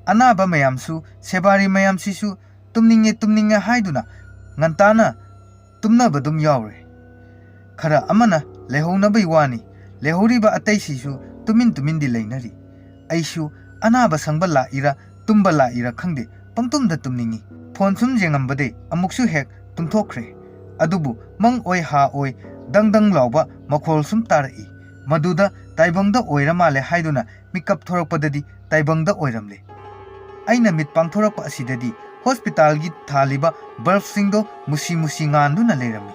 ꯑꯅꯥꯕ ꯃꯌꯥꯝꯁꯨ, ꯁꯦꯕꯥꯔꯤ ꯃꯌꯥꯝꯁꯤꯁꯨ ꯇꯨꯝꯅꯤꯡꯉꯦ ꯇꯨꯝꯅꯤꯡꯉꯦ ꯍꯥꯏꯗꯨꯅ ꯉꯟꯇꯥꯅ ꯇꯨꯝꯅꯕꯗꯨꯝ ꯌꯥꯎꯔꯦ꯫ ꯈꯔ ꯑꯃꯅ ꯂꯩꯍꯧꯅꯕꯩ ꯋꯥꯅꯤ, ꯂꯩꯍꯧꯔꯤꯕ ꯑꯇꯩꯁꯤꯁꯨ ꯇꯨꯃꯤꯟ ꯇꯨꯃꯤꯟꯗꯤ ꯂꯩꯅꯔꯤ꯫ ꯑꯩꯁꯨ ꯑꯅꯥꯕ ꯁꯪꯕ ꯂꯥꯛꯏꯔꯥ ꯇꯨꯝꯕ ꯂꯥꯛꯏꯔꯥ ꯈꯪꯗꯦ, ꯄꯪꯇꯨꯝꯗ ꯇꯨꯝꯅꯤꯡꯉꯤ꯫ ꯐꯣꯟ ꯁꯨꯝ ꯌꯦꯡꯉꯝꯕꯗꯩ ꯑꯃꯨꯛꯁꯨ ꯍꯦꯛ ꯇꯨꯝꯊꯣꯛꯈ꯭ꯔꯦ꯫ ꯑꯗꯨꯕꯨ ꯃꯪ ꯑꯣꯏ ꯍꯥ ꯑꯣꯏ ꯗꯪ ꯗꯪ ꯂꯥꯎꯕ ꯃꯈꯣꯜ ꯁꯨꯝ ꯇꯥꯔꯛꯏ꯫ ꯃꯗꯨꯗ ꯇꯥꯏꯕꯪꯗ ꯑꯣꯏꯔ ꯃꯥꯜꯂꯦ ꯍꯥꯏꯗꯨꯅ ꯃꯤꯀꯞ ꯊꯣꯔꯛꯄꯗꯗꯤ ꯇꯥꯏꯕꯪꯗ ꯑꯣꯏꯔꯝꯂꯦ꯫ ꯑꯩꯅ ꯃꯤꯠ ꯄꯥꯡꯊꯣꯔꯛꯄ ꯑꯁꯤꯗꯗꯤ ꯍꯣꯁꯄꯤꯇꯥꯜꯒꯤ ꯊꯥꯜꯂꯤꯕ ꯕꯜꯕꯁꯤꯡꯗꯣ ꯃꯨꯁꯤ ꯃꯨꯁꯤ ꯉꯥꯟꯗꯨꯅ ꯂꯩꯔꯝꯃꯤ꯫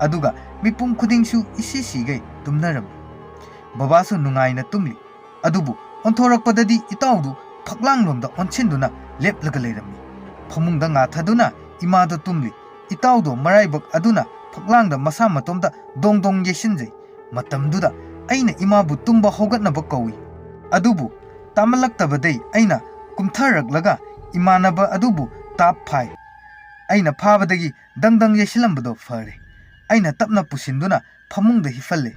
ꯑꯗꯨꯒ ꯃꯤꯄꯨꯝ ꯈꯨꯗꯤꯡꯁꯨ ꯏꯁꯤ ꯁꯤꯒꯩ ꯇꯨꯝꯅꯔꯝꯃꯤ꯫ ꯕꯕꯥꯁꯨ ꯅꯨꯡꯉꯥꯏꯅ ꯇꯨꯝꯂꯤ꯫ ꯑꯗꯨꯕꯨ ꯑꯣꯟꯊꯣꯔꯛꯄꯗꯗꯤ ꯏꯇꯥꯎꯗꯨ ꯐꯛꯂꯥꯡꯂꯣꯝꯗ ꯑꯣꯟꯁꯤꯟꯗꯨꯅ ꯂꯦꯞꯂꯒ ꯂꯩꯔꯝꯃꯤ꯫ ꯐꯃꯨꯡꯗ ꯉꯥꯊꯗꯨꯅ ꯏꯃꯥꯗꯣ ꯇꯨꯝꯂꯤ꯫ ꯏꯇꯥꯎꯗꯣ ꯃꯔꯥꯏꯕꯛ ꯑꯗꯨꯅ ꯐꯛꯂꯥꯡꯗ ꯃꯁꯥ ꯃꯇꯣꯝꯇ ꯗꯣꯡ ꯗꯣꯡ ꯌꯩꯁꯤꯟꯖꯩ꯫ ꯃꯇꯝꯗꯨꯗ ꯑꯩꯅ ꯏꯃꯥꯕꯨ ꯇꯨꯝꯕ ꯍꯧꯒꯠꯅꯕ ꯀꯧꯏ꯫ ꯑꯗꯨꯕꯨ ꯇꯥꯃꯜꯂꯛꯇꯕꯗꯩ ꯑꯩꯅ ꯀꯨꯝꯊꯔꯛꯂꯒ ꯏꯃꯥꯟꯅꯕ ꯑꯗꯨꯕꯨ ꯇꯥꯞ ꯐꯥꯏ꯫ ꯑꯩꯅ ꯐꯥꯕꯗꯒꯤ ꯗꯪ ꯗꯪ ꯌꯩꯁꯤꯜꯂꯝꯕꯗꯣ ꯐꯔꯦ꯫ ꯑꯩꯅ ꯇꯞꯅ ꯄꯨꯁꯤꯟꯗꯨꯅ ꯐꯃꯨꯡꯗ ꯍꯤꯞꯍꯜꯂꯦ꯫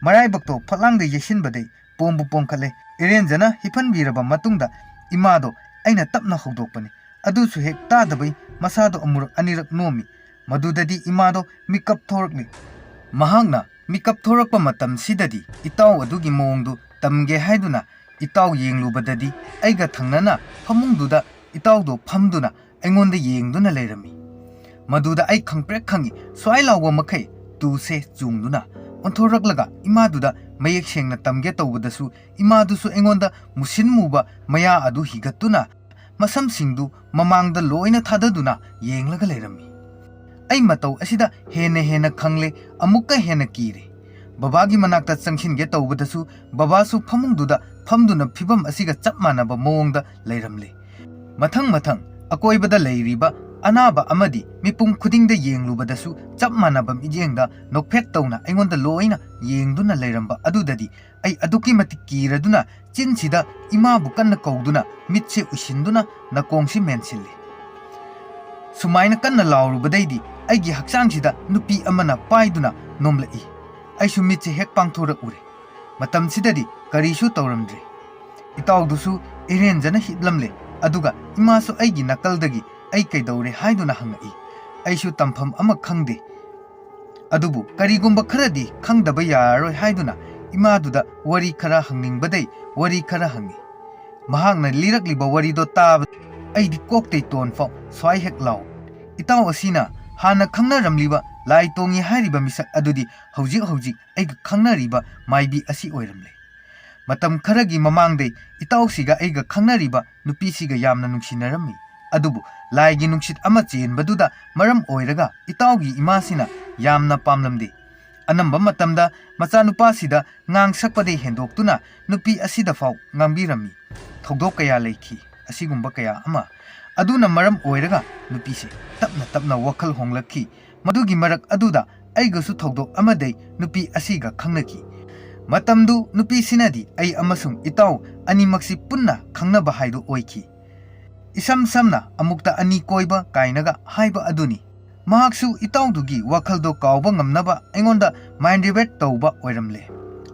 ꯃꯔꯥꯏꯕꯛꯇꯣ ꯐꯛꯂꯥꯡꯗ ꯌꯩꯁꯤꯟꯕꯗꯩ ꯄꯣꯝꯕꯨ ꯄꯣꯝꯈꯠꯂꯦ꯫ ꯏꯔꯦꯟꯖꯅ ꯍꯤꯞꯍꯟꯕꯤꯔꯕ ꯃꯇꯨꯡꯗ ꯏꯃꯥꯗꯣ ꯑꯩꯅ ꯇꯞꯅ ꯍꯧꯗꯣꯛꯄꯅꯤ꯫ ꯑꯗꯨꯁꯨ ꯍꯦꯛ ꯇꯥꯗꯕꯩ ꯃꯁꯥꯗꯣ ꯑꯃꯨꯔꯛ ꯑꯅꯤꯔꯛ ꯅꯣꯝꯃꯤ꯫ ꯃꯗꯨꯗꯗꯤ ꯏꯃꯥꯗꯣ ꯃꯤꯀꯞ ꯊꯣꯔꯛꯂꯤ꯫ ꯃꯍꯥꯛꯅ ꯃꯤꯀꯞ ꯊꯣꯔꯛꯄ ꯃꯇꯝꯁꯤꯗꯗꯤ ꯏꯇꯥꯎ ꯑꯗꯨꯒꯤ ꯃꯑꯣꯡꯗꯨ ꯇꯝꯒꯦ ꯍꯥꯏꯗꯨꯅ ꯏꯇꯥꯎ ꯌꯦꯡꯂꯨꯕꯗꯗꯤ ꯑꯩꯒ ꯊꯪꯅꯅ ꯐꯃꯨꯡꯗꯨꯗ ꯏꯇꯥꯎꯗꯣ ꯐꯝꯗꯨꯅ ꯑꯩꯉꯣꯟꯗ ꯌꯦꯡꯗꯨꯅ ꯂꯩꯔꯝꯃꯤ꯫ ꯃꯗꯨꯗ ꯑꯩ ꯈꯪꯄ꯭ꯔꯦꯛ ꯈꯪꯏ꯫ ꯁ꯭ꯋꯥꯏ ꯂꯥꯎꯕ ꯃꯈꯩ ꯇꯨꯁꯦ ꯆꯣꯡꯗꯨꯅ ꯑꯣꯟꯊꯣꯔꯛꯂꯒ ꯏꯃꯥꯗꯨꯗ ꯃꯌꯦꯛ ꯁꯦꯡꯅ ꯇꯝꯒꯦ ꯇꯧꯕꯗꯁꯨ ꯏꯃꯥꯗꯨꯁꯨ ꯑꯩꯉꯣꯟꯗ ꯃꯨꯁꯤꯟ ꯃꯨꯕ ꯃꯌꯥ ꯑꯗꯨ ꯍꯤꯒꯠꯇꯨꯅ ꯃꯁꯝꯁꯤꯡꯗꯨ ꯃꯃꯥꯡꯗ ꯂꯣꯏꯅ ꯊꯥꯗꯗꯨꯅ ꯌꯦꯡꯂꯒ ꯂꯩꯔꯝꯃꯤ꯫ ꯑꯩ ꯃꯇꯧ ꯑꯁꯤꯗ ꯍꯦꯟꯅ ꯍꯦꯟꯅ ꯈꯪꯂꯦ, ꯑꯃꯨꯛꯀ ꯍꯦꯟꯅ ꯀꯤꯔꯦ꯫ ꯕꯕꯥꯒꯤ ꯃꯅꯥꯛꯇ ꯆꯪꯁꯤꯟꯒꯦ ꯇꯧꯕꯗꯁꯨ ꯕꯕꯥꯁꯨ ꯐꯃꯨꯡꯗꯨꯗ ꯐꯝꯗꯨꯅ ꯐꯤꯕꯝ ꯑꯁꯤꯒ ꯆꯞ ꯃꯥꯟꯅꯕ ꯃꯑꯣꯡꯗ ꯂꯩꯔꯝꯂꯦ꯫ ꯃꯊꯪ ꯃꯊꯪ ꯑꯀꯣꯏꯕꯗ ꯂꯩꯔꯤꯕ ꯑꯅꯥꯕ ꯑꯃꯗꯤ ꯃꯤꯄꯨꯝ ꯈꯨꯗꯤꯡꯗ ꯌꯦꯡꯂꯨꯕꯗꯁꯨ ꯆꯞ ꯃꯥꯟꯅꯕ ꯃꯤꯠꯌꯦꯡꯗ ꯅꯣꯛꯐꯦꯠ ꯇꯧꯅ ꯑꯩꯉꯣꯟꯗ ꯂꯣꯏꯅ ꯌꯦꯡꯗꯨꯅ ꯂꯩꯔꯝꯕ ꯑꯗꯨꯗꯗꯤ ꯑꯩ ꯑꯗꯨꯛꯀꯤ ꯃꯇꯤꯛ ꯀꯤꯔꯗꯨꯅ ꯆꯤꯟꯁꯤꯗ ꯏꯃꯥꯕꯨ ꯀꯟꯅ ꯀꯧꯗꯨꯅ ꯃꯤꯠꯁꯦ ꯎꯏꯁꯤꯟꯗꯨꯅ ꯅꯥꯀꯣꯡꯁꯤ ꯃꯦꯟꯁꯤꯜꯂꯤ꯫ ꯁꯨꯃꯥꯏꯅ ꯀꯟꯅ ꯂꯥꯎꯔꯨꯕꯗꯩꯗꯤ ꯑꯩꯒꯤ ꯍꯛꯆꯥꯡꯁꯤꯗ ꯅꯨꯄꯤ ꯑꯃꯅ ꯄꯥꯏꯗꯨꯅ ꯅꯣꯝꯂꯛꯏ꯫ ꯑꯩꯁꯨ ꯃꯤꯠꯁꯦ ꯍꯦꯛ ꯄꯥꯡꯊꯣꯔꯛꯎꯔꯦ꯫ ꯃꯇꯝꯁꯤꯗꯗꯤ ꯀꯔꯤꯁꯨ ꯇꯧꯔꯝꯗ꯭ꯔꯦ꯫ ꯏꯇꯥꯎꯗꯨꯁꯨ ꯏꯔꯦꯟꯖꯅ ꯍꯤꯞꯂꯝꯂꯦ꯫ ꯑꯗꯨꯒ ꯏꯃꯥꯁꯨ ꯑꯩꯒꯤ ꯅꯥꯀꯜꯗꯒꯤ ꯑꯩ ꯀꯩꯗꯧꯔꯦ ꯍꯥꯏꯗꯨꯅ ꯍꯪꯉꯛꯏ꯫ ꯑꯩꯁꯨ ꯇꯝꯐꯝ ꯑꯃ ꯈꯪꯗꯦ꯫ ꯑꯗꯨꯕꯨ ꯀꯔꯤꯒꯨꯝꯕ ꯈꯔꯗꯤ ꯈꯪꯗꯕ ꯌꯥꯔꯔꯣꯏ ꯍꯥꯏꯗꯨꯅ ꯏꯃꯥꯗꯨꯗ ꯋꯥꯔꯤ ꯈꯔ ꯍꯪꯅꯤꯡꯕꯗꯩ ꯋꯥꯔꯤ ꯈꯔ ꯍꯪꯉꯤ꯫ ꯃꯍꯥꯛꯅ ꯂꯤꯔꯛꯂꯤꯕ ꯋꯥꯔꯤꯗꯣ ꯇꯥꯕꯗ ꯑꯩꯗꯤ ꯀꯣꯛꯇꯩ ꯇꯣꯟ ꯐꯥꯎ ꯁ꯭ꯋꯥꯏ ꯍꯦꯛ ꯂꯥꯎ꯫ ꯏꯇꯥꯎ ꯑꯁꯤꯅ ꯍꯥꯟꯅ ꯈꯪꯅꯔꯝꯂꯤꯕ ꯂꯥꯏ ꯇꯣꯡꯉꯤ ꯍꯥꯏꯔꯤꯕ ꯃꯤꯁꯛ ꯑꯗꯨꯗꯤ ꯍꯧꯖꯤꯛ ꯍꯧꯖꯤꯛ ꯑꯩꯒ ꯈꯪꯅꯔꯤꯕ ꯃꯥꯏꯕꯤ ꯑꯁꯤ ꯑꯣꯏꯔꯝꯂꯦ꯫ ꯃꯇꯝ ꯈꯔꯒꯤ ꯃꯃꯥꯡꯗꯩ ꯏꯇꯥꯎꯁꯤꯒ ꯑꯩꯒ ꯈꯪꯅꯔꯤꯕ ꯅꯨꯄꯤꯁꯤꯒ ꯌꯥꯝꯅ ꯅꯨꯡꯁꯤꯅꯔꯝꯃꯤ꯫ ꯑꯗꯨꯕꯨ ꯂꯥꯏꯒꯤ ꯅꯨꯡꯁꯤꯠ ꯑꯃ ꯆꯦꯟꯕꯗꯨꯗ ꯃꯔꯝ ꯑꯣꯏꯔꯒ ꯏꯇꯥꯎꯒꯤ ꯏꯃꯥꯁꯤꯅ ꯌꯥꯝꯅ ꯄꯥꯝꯂꯝꯗꯦ꯫ ꯑꯅꯝꯕ ꯃꯇꯝꯗ ꯃꯆꯥꯅꯨꯄꯥꯁꯤꯗ ꯉꯥꯡ ꯁꯛꯄꯗꯩ ꯍꯦꯟꯗꯣꯛꯇꯨꯅ ꯅꯨꯄꯤ ꯑꯁꯤꯗ ꯐꯥꯎ ꯉꯥꯡꯕꯤꯔꯝꯃꯤ꯫ ꯊꯧꯗꯣꯛ ꯀꯌꯥ ꯂꯩꯈꯤ, ꯑꯁꯤꯒꯨꯝꯕ ꯀꯌꯥ ꯑꯃ꯫ ꯑꯗꯨꯅ ꯃꯔꯝ ꯑꯣꯏꯔꯒ ꯅꯨꯄꯤꯁꯦ ꯇꯞꯅ ꯇꯞꯅ ꯋꯥꯈꯜ ꯍꯣꯡꯂꯛꯈꯤ꯫ ꯃꯗꯨꯒꯤ ꯃꯔꯛ ꯑꯗꯨꯗ ꯑꯩꯒꯁꯨ ꯊꯧꯗꯣꯛ ꯑꯃꯗꯩ ꯅꯨꯄꯤ ꯑꯁꯤꯒ ꯈꯪꯅꯈꯤ꯫ ꯃꯇꯝꯗꯨ ꯅꯨꯄꯤꯁꯤꯅꯗꯤ ꯑꯩ ꯑꯃꯁꯨꯡ ꯏꯇꯥꯎ ꯑꯅꯤꯃꯛꯁꯤ ꯄꯨꯟꯅ ꯈꯪꯅꯕ ꯍꯥꯏꯗꯨ ꯑꯣꯏꯈꯤ꯫ ꯏꯁꯝ ꯁꯝꯅ ꯑꯃꯨꯛꯇ ꯑꯅꯤ ꯀꯣꯏꯕ ꯀꯥꯏꯅꯒ ꯍꯥꯏꯕ ꯑꯗꯨꯅꯤ꯫ ꯃꯍꯥꯛꯁꯨ ꯏꯇꯥꯎꯗꯨꯒꯤ ꯋꯥꯈꯜꯗꯣ ꯀꯥꯎꯕ ꯉꯝꯅꯕ ꯑꯩꯉꯣꯟꯗ mind divert ꯇꯧꯕ ꯑꯣꯏꯔꯝꯂꯦ꯫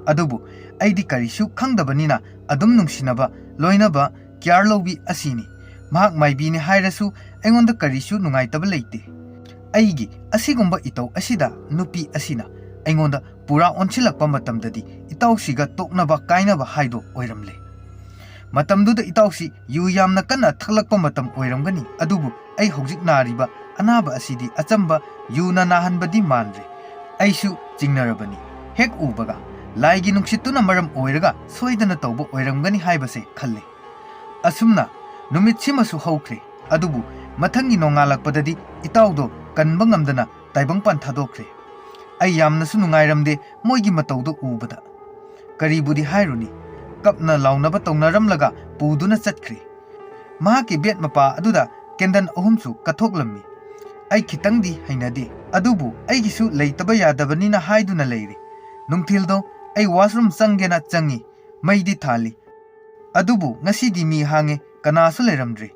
ꯑꯗꯨꯕꯨ ꯑꯩꯗꯤ ꯀꯔꯤꯁꯨ ꯈꯪꯗꯕꯅꯤꯅ ꯑꯗꯨꯝ ꯅꯨꯡꯁꯤꯅꯕ, ꯂꯣꯏꯅꯕ, care ꯂꯧꯕꯤ ꯑꯁꯤꯅꯤ꯫ ꯃꯍꯥꯛ ꯃꯥꯏꯕꯤꯅꯤ ꯍꯥꯏꯔꯁꯨ ꯑꯩꯉꯣꯟꯗ ꯀꯔꯤꯁꯨ ꯅꯨꯡꯉꯥꯏꯇꯕ ꯂꯩꯇꯦ꯫ ꯑꯩꯒꯤ ꯑꯁꯤꯒꯨꯝꯕ ꯏꯇꯧ ꯑꯁꯤꯗ ꯅꯨꯄꯤ ꯑꯁꯤꯅ ꯑꯩꯉꯣꯟꯗ ꯄꯨꯔꯥ ꯑꯣꯟꯁꯤꯜꯂꯛꯄ ꯃꯇꯝꯗꯗꯤ ꯏꯇꯥꯎꯁꯤꯒ ꯇꯣꯛꯅꯕ ꯀꯥꯏꯅꯕ ꯍꯥꯏꯗꯣ ꯑꯣꯏꯔꯝꯂꯦ꯫ ꯃꯇꯝꯗꯨꯗ ꯏꯇꯥꯎꯁꯤ ꯌꯨ ꯌꯥꯝꯅ ꯀꯟꯅ ꯊꯛꯂꯛꯄ ꯃꯇꯝ ꯑꯣꯏꯔꯝꯒꯅꯤ, ꯑꯗꯨꯕꯨ ꯑꯩ ꯍꯧꯖꯤꯛ ꯅꯥꯔꯤꯕ ꯑꯅꯥꯕ ꯑꯁꯤꯗꯤ ꯑꯆꯝꯕ ꯌꯨꯅ ꯅꯥꯍꯟꯕꯗꯤ ꯃꯥꯟꯗ꯭ꯔꯦ꯫ ꯑꯩꯁꯨ ꯆꯤꯡꯅꯔꯕꯅꯤ꯫ ꯍꯦꯛ ꯎꯕꯒ ꯂꯥꯏꯒꯤ ꯅꯨꯡꯁꯤꯠꯇꯨꯅ ꯃꯔꯝ ꯑꯣꯏꯔꯒ ꯁꯣꯏꯗꯅ ꯇꯧꯕ ꯑꯣꯏꯔꯝꯒꯅꯤ ꯍꯥꯏꯕꯁꯦ ꯈꯜꯂꯦ꯫ ꯑꯁꯨꯝꯅ ꯅꯨꯃꯤꯠꯁꯤꯃꯁꯨ ꯍꯧꯈ꯭ꯔꯦ, ꯑꯗꯨꯕꯨ ꯃꯊꯪꯒꯤ ꯅꯣꯡꯉꯥꯜꯂꯛꯄꯗꯗꯤ ꯏꯇꯥꯎꯗꯣ ꯀꯟꯕ ꯉꯝꯗꯅ ꯇꯥꯏꯕꯪꯄꯥꯟ ꯊꯥꯗꯣꯛꯈ꯭ꯔꯦ꯫ ꯑꯩ ꯌꯥꯝꯅꯁꯨ ꯅꯨꯡꯉꯥꯏꯔꯝꯗꯦ ꯃꯣꯏꯒꯤ ꯃꯇꯧꯗꯣ ꯎꯕꯗ꯫ ꯀꯔꯤꯕꯨꯗꯤ ꯍꯥꯏꯔꯨꯅꯤ, ꯀꯞꯅ ꯂꯥꯎꯅꯕ ꯇꯧꯅꯔꯝꯂꯒ ꯄꯨꯗꯨꯅ ꯆꯠꯈ꯭ꯔꯦ꯫ ꯃꯍꯥꯛꯀꯤ bed ꯃꯄꯥ ꯑꯗꯨꯗ candle ꯑꯍꯨꯝꯁꯨ ꯀꯠꯊꯣꯛꯂꯝꯃꯤ꯫ ꯑꯩ ꯈꯤꯇꯪꯗꯤ ꯍꯩꯅꯗꯦ, ꯑꯗꯨꯕꯨ ꯑꯩꯒꯤꯁꯨ ꯂꯩꯇꯕ ꯌꯥꯗꯕꯅꯤꯅ ꯍꯥꯏꯗꯨꯅ ꯂꯩꯔꯤ꯫ ꯅꯨꯡꯊꯤꯜꯗꯣ ꯑꯩ washroom ꯆꯪꯒꯦꯅ ꯆꯪꯉꯤ꯫ ꯃꯩꯗꯤ ꯊꯥꯜꯂꯤ꯫ ꯑꯗꯨꯕꯨ ꯉꯁꯤꯗꯤ ꯃꯤ ꯍꯥꯡꯉꯦ, ꯀꯅꯥꯁꯨ ꯂꯩꯔꯝꯗ꯭ꯔꯦ꯫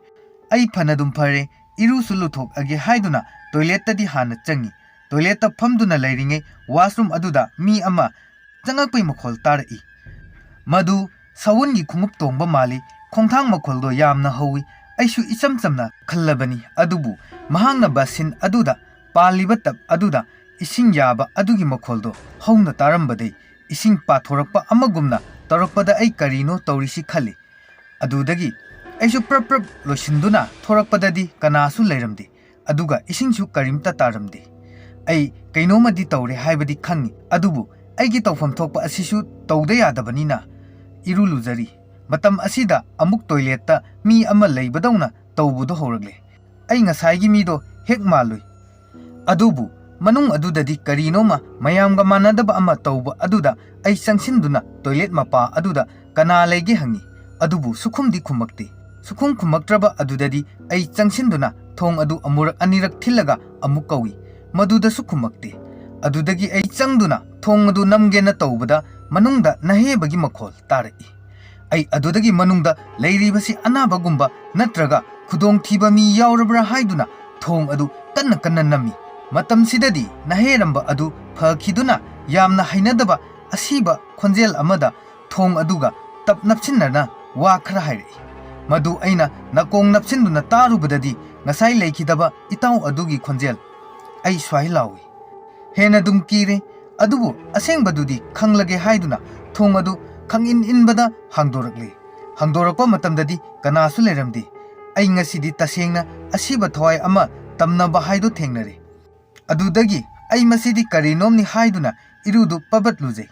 ꯑꯩ ꯐꯅꯗꯨꯝ ꯐꯔꯦ, ꯏꯔꯨꯁꯨ ꯂꯨꯊꯣꯛꯑꯒꯦ ꯍꯥꯏꯗꯨꯅ toiletꯇꯗꯤ ꯍꯥꯟꯅ ꯆꯪꯉꯤ꯫ Toiletꯇ ꯐꯝꯗꯨꯅ ꯂꯩꯔꯤꯉꯩ washroom ꯑꯗꯨꯗ ꯃꯤ ꯑꯃ ꯆꯪꯉꯛꯄꯩ ꯃꯈꯣꯜ ꯇꯥꯔꯛꯏ꯫ ꯃꯗꯨ ꯁꯥꯋꯟꯒꯤ ꯈꯣꯡꯎꯞ ꯇꯣꯡꯕ ꯃꯥꯜꯂꯤ꯫ ꯈꯣꯡꯊꯥꯡ ꯃꯈꯣꯜꯗꯣ ꯌꯥꯝꯅ ꯍꯧꯋꯤ꯫ ꯑꯩꯁꯨ ꯏꯆꯝ ꯆꯝꯅ ꯈꯜꯂꯕꯅꯤ, ꯑꯗꯨꯕꯨ ꯃꯍꯥꯛꯅ basin ꯑꯗꯨꯗ ꯄꯥꯜꯂꯤꯕ tub ꯑꯗꯨꯗ ꯏꯁꯤꯡ ꯌꯥꯕ ꯑꯗꯨꯒꯤ ꯃꯈꯣꯜꯗꯣ ꯍꯧꯅ ꯇꯥꯔꯝꯕꯗꯩ ꯏꯁꯤꯡ ꯄꯥꯊꯣꯔꯛꯄ ꯑꯃꯒꯨꯝꯅ ꯇꯧꯔꯛꯄꯗ ꯑꯩ ꯀꯔꯤꯅꯣ ꯇꯧꯔꯤꯁꯤ ꯈꯜꯂꯤ꯫ ꯑꯗꯨꯗꯒꯤ ꯑꯩꯁꯨ ꯄ꯭ꯔꯞ ꯄ꯭ꯔꯞ ꯂꯣꯏꯁꯤꯟꯗꯨꯅ ꯊꯣꯔꯛꯄꯗꯗꯤ ꯀꯅꯥꯁꯨ ꯂꯩꯔꯝꯗꯦ, ꯑꯗꯨꯒ ꯏꯁꯤꯡꯁꯨ ꯀꯔꯤꯝꯇ ꯇꯥꯔꯝꯗꯦ꯫ ꯑꯩ ꯀꯩꯅꯣꯝꯃꯗꯤ ꯇꯧꯔꯦ ꯍꯥꯏꯕꯗꯤ ꯈꯪꯉꯤ, ꯑꯗꯨꯕꯨ ꯑꯩꯒꯤ ꯇꯧꯐꯝ ꯊꯣꯛꯄ ꯑꯁꯤꯁꯨ ꯇꯧꯗ ꯌꯥꯗꯕꯅꯤꯅ ꯏꯔꯨ ꯂꯨꯖꯔꯤ꯫ ꯃꯇꯝ ꯑꯁꯤꯗ ꯑꯃꯨꯛ toiletꯇ ꯃꯤ ꯑꯃ ꯂꯩꯕꯗꯧꯅ ꯇꯧꯕꯗꯣ ꯍꯧꯔꯛꯂꯦ꯫ ꯑꯩ ꯉꯁꯥꯏꯒꯤ ꯃꯤꯗꯣ ꯍꯦꯛ ꯃꯥꯜꯂꯨꯏ꯫ ꯑꯗꯨꯕꯨ ꯃꯅꯨꯡ ꯑꯗꯨꯗꯗꯤ ꯀꯔꯤꯅꯣꯃ ꯃꯌꯥꯝꯒ ꯃꯥꯟꯅꯗꯕ ꯑꯃ ꯇꯧꯕ ꯑꯗꯨꯗ ꯑꯩ ꯆꯪꯁꯤꯟꯗꯨꯅ ꯇꯣꯏꯂꯦꯠ ꯃꯄꯥ ꯑꯗꯨꯗ ꯀꯅꯥ ꯂꯩꯒꯦ ꯍꯪꯉꯤ꯫ ꯑꯗꯨꯕꯨ ꯁꯨꯈꯨꯝꯗꯤ ꯈꯨꯝꯃꯛꯇꯦ꯫ ꯁꯨꯈꯨꯝ ꯈꯨꯝꯃꯛꯇ꯭ꯔꯕ ꯑꯗꯨꯗꯗꯤ ꯑꯩ ꯆꯪꯁꯤꯟꯗꯨꯅ ꯊꯣꯡ ꯑꯗꯨ ꯑꯃꯨꯔꯛ ꯑꯅꯤꯔꯛ ꯊꯤꯜꯂꯒ ꯑꯃꯨꯛ ꯀꯧꯏ꯫ ꯃꯗꯨꯗꯁꯨ ꯈꯨꯝꯃꯛꯇꯦ꯫ ꯑꯗꯨꯗꯒꯤ ꯑꯩ ꯆꯪꯗꯨꯅ ꯊꯣꯡ ꯑꯗꯨ ꯅꯝꯒꯦꯅ ꯇꯧꯕꯗ ꯃꯅꯨꯡꯗ ꯅꯍꯦꯕꯒꯤ ꯃꯈꯣꯜ ꯇꯥꯔꯛꯏ꯫ ꯑꯩ ꯑꯗꯨꯗꯒꯤ ꯃꯅꯨꯡꯗ ꯂꯩꯔꯤꯕꯁꯤ ꯑꯅꯥꯕꯒꯨꯝꯕ ꯅꯠꯇ꯭ꯔꯒ ꯈꯨꯗꯣꯡꯊꯤꯕ ꯃꯤ ꯌꯥꯎꯔꯕ꯭ꯔꯥ ꯍꯥꯏꯗꯨꯅ ꯊꯣꯡ ꯑꯗꯨ ꯀꯟꯅ ꯀꯟꯅ ꯅꯝꯃꯤ꯫ ꯃꯇꯝꯁꯤꯗꯗꯤ ꯅꯍꯦꯔꯝꯕ ꯑꯗꯨ ꯐꯈꯤꯗꯨꯅ ꯌꯥꯝꯅ ꯍꯩꯅꯗꯕ ꯑꯁꯤꯕ ꯈꯣꯟꯖꯦꯜ ꯑꯃꯗ ꯊꯣꯡ ꯑꯗꯨꯒ ꯇꯞ ꯅꯞꯁꯤꯟꯅꯅ ꯋꯥ ꯈꯔ ꯍꯥꯏꯔꯛꯏ꯫ ꯃꯗꯨ ꯑꯩꯅ ꯅꯥꯀꯣꯡ ꯅꯞꯁꯤꯟꯗꯨꯅ ꯇꯥꯔꯨꯕꯗꯗꯤ ꯉꯁꯥꯏ ꯂꯩꯈꯤꯗꯕ ꯏꯇꯥꯎ ꯑꯗꯨꯒꯤ ꯈꯣꯟꯖꯦꯜ꯫ ꯑꯩ ꯁ꯭ꯋꯥꯏ ꯂꯥꯎꯏ꯫ ꯍꯦꯟꯅ ꯑꯗꯨꯝ ꯀꯤꯔꯦ꯫ ꯑꯗꯨꯕꯨ ꯑꯁꯦꯡꯕꯗꯨꯗꯤ ꯈꯪꯂꯒꯦ ꯍꯥꯏꯗꯨꯅ ꯊꯣꯡ ꯑꯗꯨ ꯈꯪꯏꯟ ꯏꯟꯕꯗ ꯍꯥꯡꯗꯣꯔꯛꯂꯦ꯫ ꯍꯥꯡꯗꯣꯔꯛꯄ ꯃꯇꯝꯗꯗꯤ ꯀꯅꯥꯁꯨ ꯂꯩꯔꯝꯗꯦ꯫ ꯑꯩ ꯉꯁꯤꯗꯤ ꯇꯁꯦꯡꯅ ꯑꯁꯤꯕ ꯊꯋꯥꯏ ꯑꯃ ꯇꯝꯅꯕ ꯍꯥꯏꯗꯣ ꯊꯦꯡꯅꯔꯦ꯫ ꯑꯗꯨꯗꯒꯤ ꯑꯩ ꯃꯁꯤꯗꯤ ꯀꯔꯤꯅꯣꯝꯅꯤ ꯍꯥꯏꯗꯨꯅ ꯏꯔꯨꯗꯨ ꯄꯕꯠ ꯂꯨꯖꯩ꯫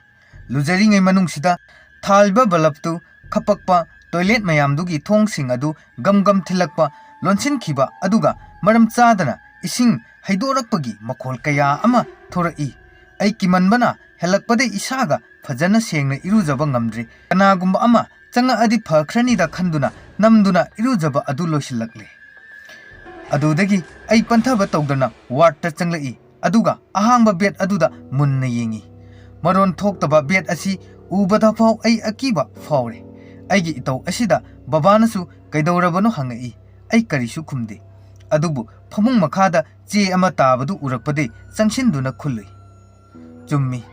ꯂꯨꯖꯔꯤꯉꯩ ꯃꯅꯨꯡꯁꯤꯗ ꯊꯥꯜꯕ ꯕꯂꯕꯇꯨ ꯈꯞꯄꯛꯄ, ꯇꯣꯏꯂꯦꯠ ꯃꯌꯥꯝꯗꯨꯒꯤ ꯊꯣꯡꯁꯤꯡ ꯑꯗꯨ ꯒꯝ ꯒꯝ ꯊꯤꯜꯂꯛꯄ, ꯂꯣꯟꯁꯤꯟꯈꯤꯕ, ꯑꯗꯨꯒ ꯃꯔꯝ ꯆꯥꯗꯅ ꯏꯁꯤꯡ ꯍꯩꯗꯣꯔꯛꯄꯒꯤ ꯃꯈꯣꯜ ꯀꯌꯥ ꯑꯃ ꯊꯣꯔꯛꯏ꯫ ꯑꯩ ꯀꯤꯃꯟꯕꯅ ꯍꯦꯜꯂꯛꯄꯗꯩ ꯏꯁꯥꯒ ꯐꯖꯅ ꯁꯦꯡꯅ ꯏꯔꯨꯖꯕ ꯉꯝꯗ꯭ꯔꯦ꯫ ꯀꯅꯥꯒꯨꯝꯕ ꯑꯃ ꯆꯪꯉꯛꯑꯗꯤ ꯐꯈ꯭ꯔꯅꯤꯗ ꯈꯟꯗꯨꯅ ꯅꯝꯗꯨꯅ ꯏꯔꯨꯖꯕ ꯑꯗꯨ ꯂꯣꯏꯁꯤꯜꯂꯛꯂꯦ꯫ ꯑꯗꯨꯗꯒꯤ ꯑꯩ ꯄꯟꯊꯕ ꯇꯧꯗꯅ ꯋꯥꯔꯗꯇ ꯆꯪꯂꯛꯏ꯫ ꯑꯗꯨꯒ ꯑꯍꯥꯡꯕ ꯕꯦꯗ ꯑꯗꯨꯗ ꯃꯨꯟꯅ ꯌꯦꯡꯉꯤ꯫ ꯃꯔꯣꯟ ꯊꯣꯛꯇꯕ ꯕꯦꯗ ꯑꯁꯤ ꯎꯕꯗ ꯐꯥꯎ ꯑꯩ ꯑꯀꯤꯕ ꯐꯥꯎꯔꯦ꯫ ꯑꯩꯒꯤ ꯏꯇꯧ ꯑꯁꯤꯗ ꯕꯕꯥꯅꯁꯨ "ꯀꯩꯗꯧꯔꯕꯅꯣ?" ꯍꯪꯉꯛꯏ꯫ ꯑꯩ ꯀꯔꯤꯁꯨ ꯈꯨꯝꯗꯦ꯫ ꯑꯗꯨꯕꯨ ꯐꯃꯨꯡ ꯃꯈꯥꯗ ꯆꯦ ꯑꯃ ꯇꯥꯕꯗꯨ ꯎꯔꯛꯄꯗꯩ ꯆꯪꯁꯤꯟꯗꯨꯅ ꯈꯨꯜꯂꯨꯏ꯫ ꯆꯨꯝꯃꯤ꯫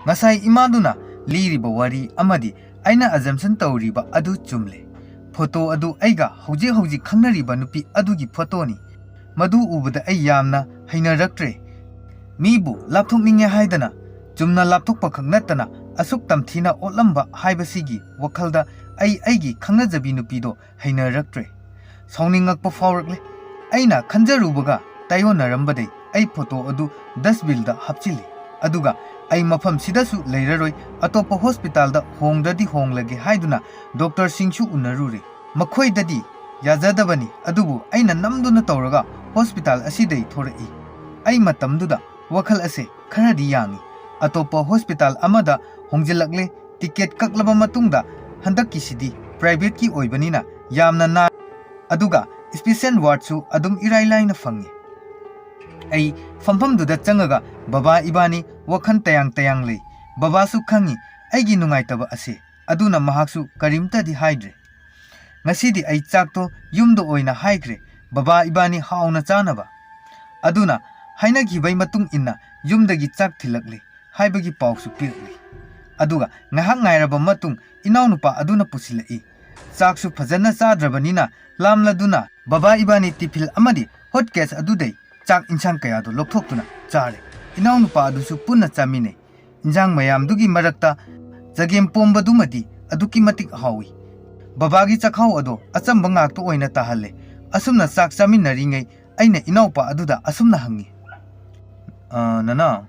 ꯉꯁꯥꯏ ꯏꯃꯥꯗꯨꯅ ꯂꯤꯔꯤꯕ ꯋꯥꯔꯤ ꯑꯃꯗꯤ ꯑꯩꯅ ꯑꯖꯝꯁꯟ ꯇꯧꯔꯤꯕ ꯑꯗꯨ ꯆꯨꯝꯂꯦ꯫ ꯐꯣꯇꯣ ꯑꯗꯨ ꯑꯩꯒ ꯍꯧꯖꯤꯛ ꯍꯧꯖꯤꯛ ꯈꯪꯅꯔꯤꯕ ꯅꯨꯄꯤ ꯑꯗꯨꯒꯤ ꯐꯣꯇꯣꯅꯤ꯫ ꯃꯗꯨ ꯎꯕꯗ ꯑꯩ ꯌꯥꯝꯅ ꯍꯩꯅꯔꯛꯇ꯭ꯔꯦ꯫ ꯃꯤꯕꯨ ꯂꯥꯞꯊꯣꯛꯅꯤꯡꯉꯦ ꯍꯥꯏꯗꯅ ꯆꯨꯝꯅ ꯂꯥꯞꯊꯣꯛꯄꯈꯛ ꯅꯠꯇꯅ ꯑꯁꯨꯛ ꯇꯝꯊꯤꯅ ꯑꯣꯠꯂꯝꯕ ꯍꯥꯏꯕꯁꯤꯒꯤ ꯋꯥꯈꯜꯗ ꯑꯩ ꯑꯩꯒꯤ ꯈꯪꯅꯖꯕꯤ ꯅꯨꯄꯤꯗꯣ ꯍꯩꯅꯔꯛꯇ꯭ꯔꯦ꯫ ꯁꯥꯎꯅꯤꯡꯉꯛꯄ ꯐꯥꯎꯔꯛꯂꯦ꯫ ꯑꯩꯅ ꯈꯟꯖꯔꯨꯕꯒ ꯇꯥꯏꯑꯣꯟꯅꯔꯝꯕꯗꯩ ꯑꯩ ꯐꯣꯇꯣ ꯑꯗꯨ ꯗꯁꯕꯤꯜꯗ ꯍꯥꯞꯆꯤꯜꯂꯤ꯫ ꯑꯗꯨꯒ ꯑꯩ ꯃꯐꯝꯁꯤꯗꯁꯨ ꯂꯩꯔꯔꯣꯏ, ꯑꯇꯣꯞꯄ ꯍꯣꯁꯄꯤꯇꯥꯜꯗ ꯍꯣꯡꯗ꯭ꯔꯗꯤ ꯍꯣꯡꯂꯒꯦ ꯍꯥꯏꯗꯨꯅ ꯗꯣꯛꯇꯔꯁꯤꯡꯁꯨ ꯎꯅꯔꯨꯔꯦ꯫ ꯃꯈꯣꯏꯗꯗꯤ ꯌꯥꯖꯗꯕꯅꯤ, ꯑꯗꯨꯕꯨ ꯑꯩꯅ ꯅꯝꯗꯨꯅ ꯇꯧꯔꯒ ꯍꯣꯁꯄꯤꯇꯥꯜ ꯑꯁꯤꯗꯩ ꯊꯣꯔꯛꯏ꯫ ꯑꯩ ꯃꯇꯝꯗꯨꯗ ꯋꯥꯈꯜ ꯑꯁꯦ ꯈꯔꯗꯤ ꯌꯥꯡꯏ꯫ ꯑꯇꯣꯞꯄ ꯍꯣꯁꯄꯤꯇꯥꯜ ꯑꯃꯗ ꯍꯣꯡꯖꯤꯜꯂꯛꯂꯦ꯫ ꯇꯤꯀꯦꯠ ꯀꯛꯂꯕ ꯃꯇꯨꯡꯗ ꯍꯟꯗꯛꯀꯤꯁꯤꯗꯤ ꯄ꯭ꯔꯥꯏꯚꯦꯠꯀꯤ ꯑꯣꯏꯕꯅꯤꯅ ꯌꯥꯝꯅ ꯅꯥ-, ꯑꯗꯨꯒ ꯏꯁꯄꯤꯁꯦꯜ ꯋꯥꯔꯗꯁꯨ ꯑꯗꯨꯝ ꯏꯔꯥꯏ ꯂꯥꯏꯅ ꯐꯪꯏ꯫ ꯑꯩ ꯐꯝꯐꯝꯗꯨꯗ ꯆꯪꯉꯒ ꯕꯕꯥ ꯏꯕꯥꯅꯤ ꯋꯥꯈꯜ ꯇꯌꯥꯡ ꯇꯌꯥꯡ ꯂꯩ꯫ ꯕꯕꯥꯁꯨ ꯈꯪꯏ ꯑꯩꯒꯤ ꯅꯨꯡꯉꯥꯏꯇꯕ ꯑꯁꯦ, ꯑꯗꯨꯅ ꯃꯍꯥꯛꯁꯨ ꯀꯔꯤꯝꯇꯗꯤ ꯍꯥꯏꯗ꯭ꯔꯦ꯫ ꯉꯁꯤꯗꯤ ꯑꯩ ꯆꯥꯛꯇꯣ ꯌꯨꯝꯗ ꯑꯣꯏꯅ ꯍꯥꯏꯈ꯭ꯔꯦ, ꯕꯕꯥ ꯏꯕꯥꯅꯤ ꯍꯥꯎꯅ ꯆꯥꯅꯕ꯫ ꯑꯗꯨꯅ ꯍꯥꯏꯅꯈꯤꯕꯩ ꯃꯇꯨꯡ ꯏꯟꯅ ꯌꯨꯝꯗꯒꯤ ꯆꯥꯛ ꯊꯤꯜꯂꯛꯂꯦ ꯍꯥꯏꯕꯒꯤ ꯄꯥꯎꯁꯨ ꯄꯤꯔꯛꯂꯦ꯫ ꯑꯗꯨꯒ ꯉꯥꯏꯍꯥꯛ ꯉꯥꯏꯔꯕ ꯃꯇꯨꯡ ꯏꯅꯥꯎꯅꯨꯄꯥ ꯑꯗꯨꯅ ꯄꯨꯁꯤꯜꯂꯛꯏ꯫ ꯆꯥꯛꯁꯨ ꯐꯖꯅ ꯆꯥꯗ꯭ꯔꯕꯅꯤꯅ ꯂꯥꯝꯂꯗꯨꯅ ꯕꯕꯥ ꯏꯕꯥꯅꯤ ꯇꯤꯐꯤꯜ ꯑꯃꯗꯤ ꯍꯣꯠ ꯀꯦꯁ ꯑꯗꯨꯗꯩ ꯆꯥꯛ ꯏꯟꯁꯥꯡ ꯀꯌꯥꯗꯣ ꯂꯧꯊꯣꯛꯇꯨꯅ ꯆꯥꯔꯦ꯫ ꯏꯅꯥꯎꯅꯨꯄꯥ ꯑꯗꯨꯁꯨ ꯄꯨꯟꯅ ꯆꯥꯃꯤꯟꯅꯩ꯫ ꯏꯟꯁꯥꯡ ꯃꯌꯥꯝꯗꯨꯒꯤ ꯃꯔꯛꯇ ꯆꯒꯦꯝ ꯄꯣꯝꯕꯗꯨꯃꯗꯤ ꯑꯗꯨꯛꯀꯤ ꯃꯇꯤꯛ ꯍꯥꯎꯏ꯫ ꯕꯕꯥꯒꯤ ꯆꯈꯥꯎ ꯑꯗꯣ ꯑꯆꯝꯕ ꯉꯥꯛꯇ ꯑꯣꯏꯅ ꯇꯥꯍꯜꯂꯦ꯫ ꯑꯁꯨꯝꯅ ꯆꯥꯛ ꯆꯥꯃꯤꯟꯅꯔꯤꯉꯩ ꯑꯩꯅ ꯏꯅꯥꯎꯄꯥ ꯑꯗꯨꯗ ꯑꯁꯨꯝꯅ ꯍꯪꯉꯤ, "ꯑ, ꯅꯅꯥꯎ,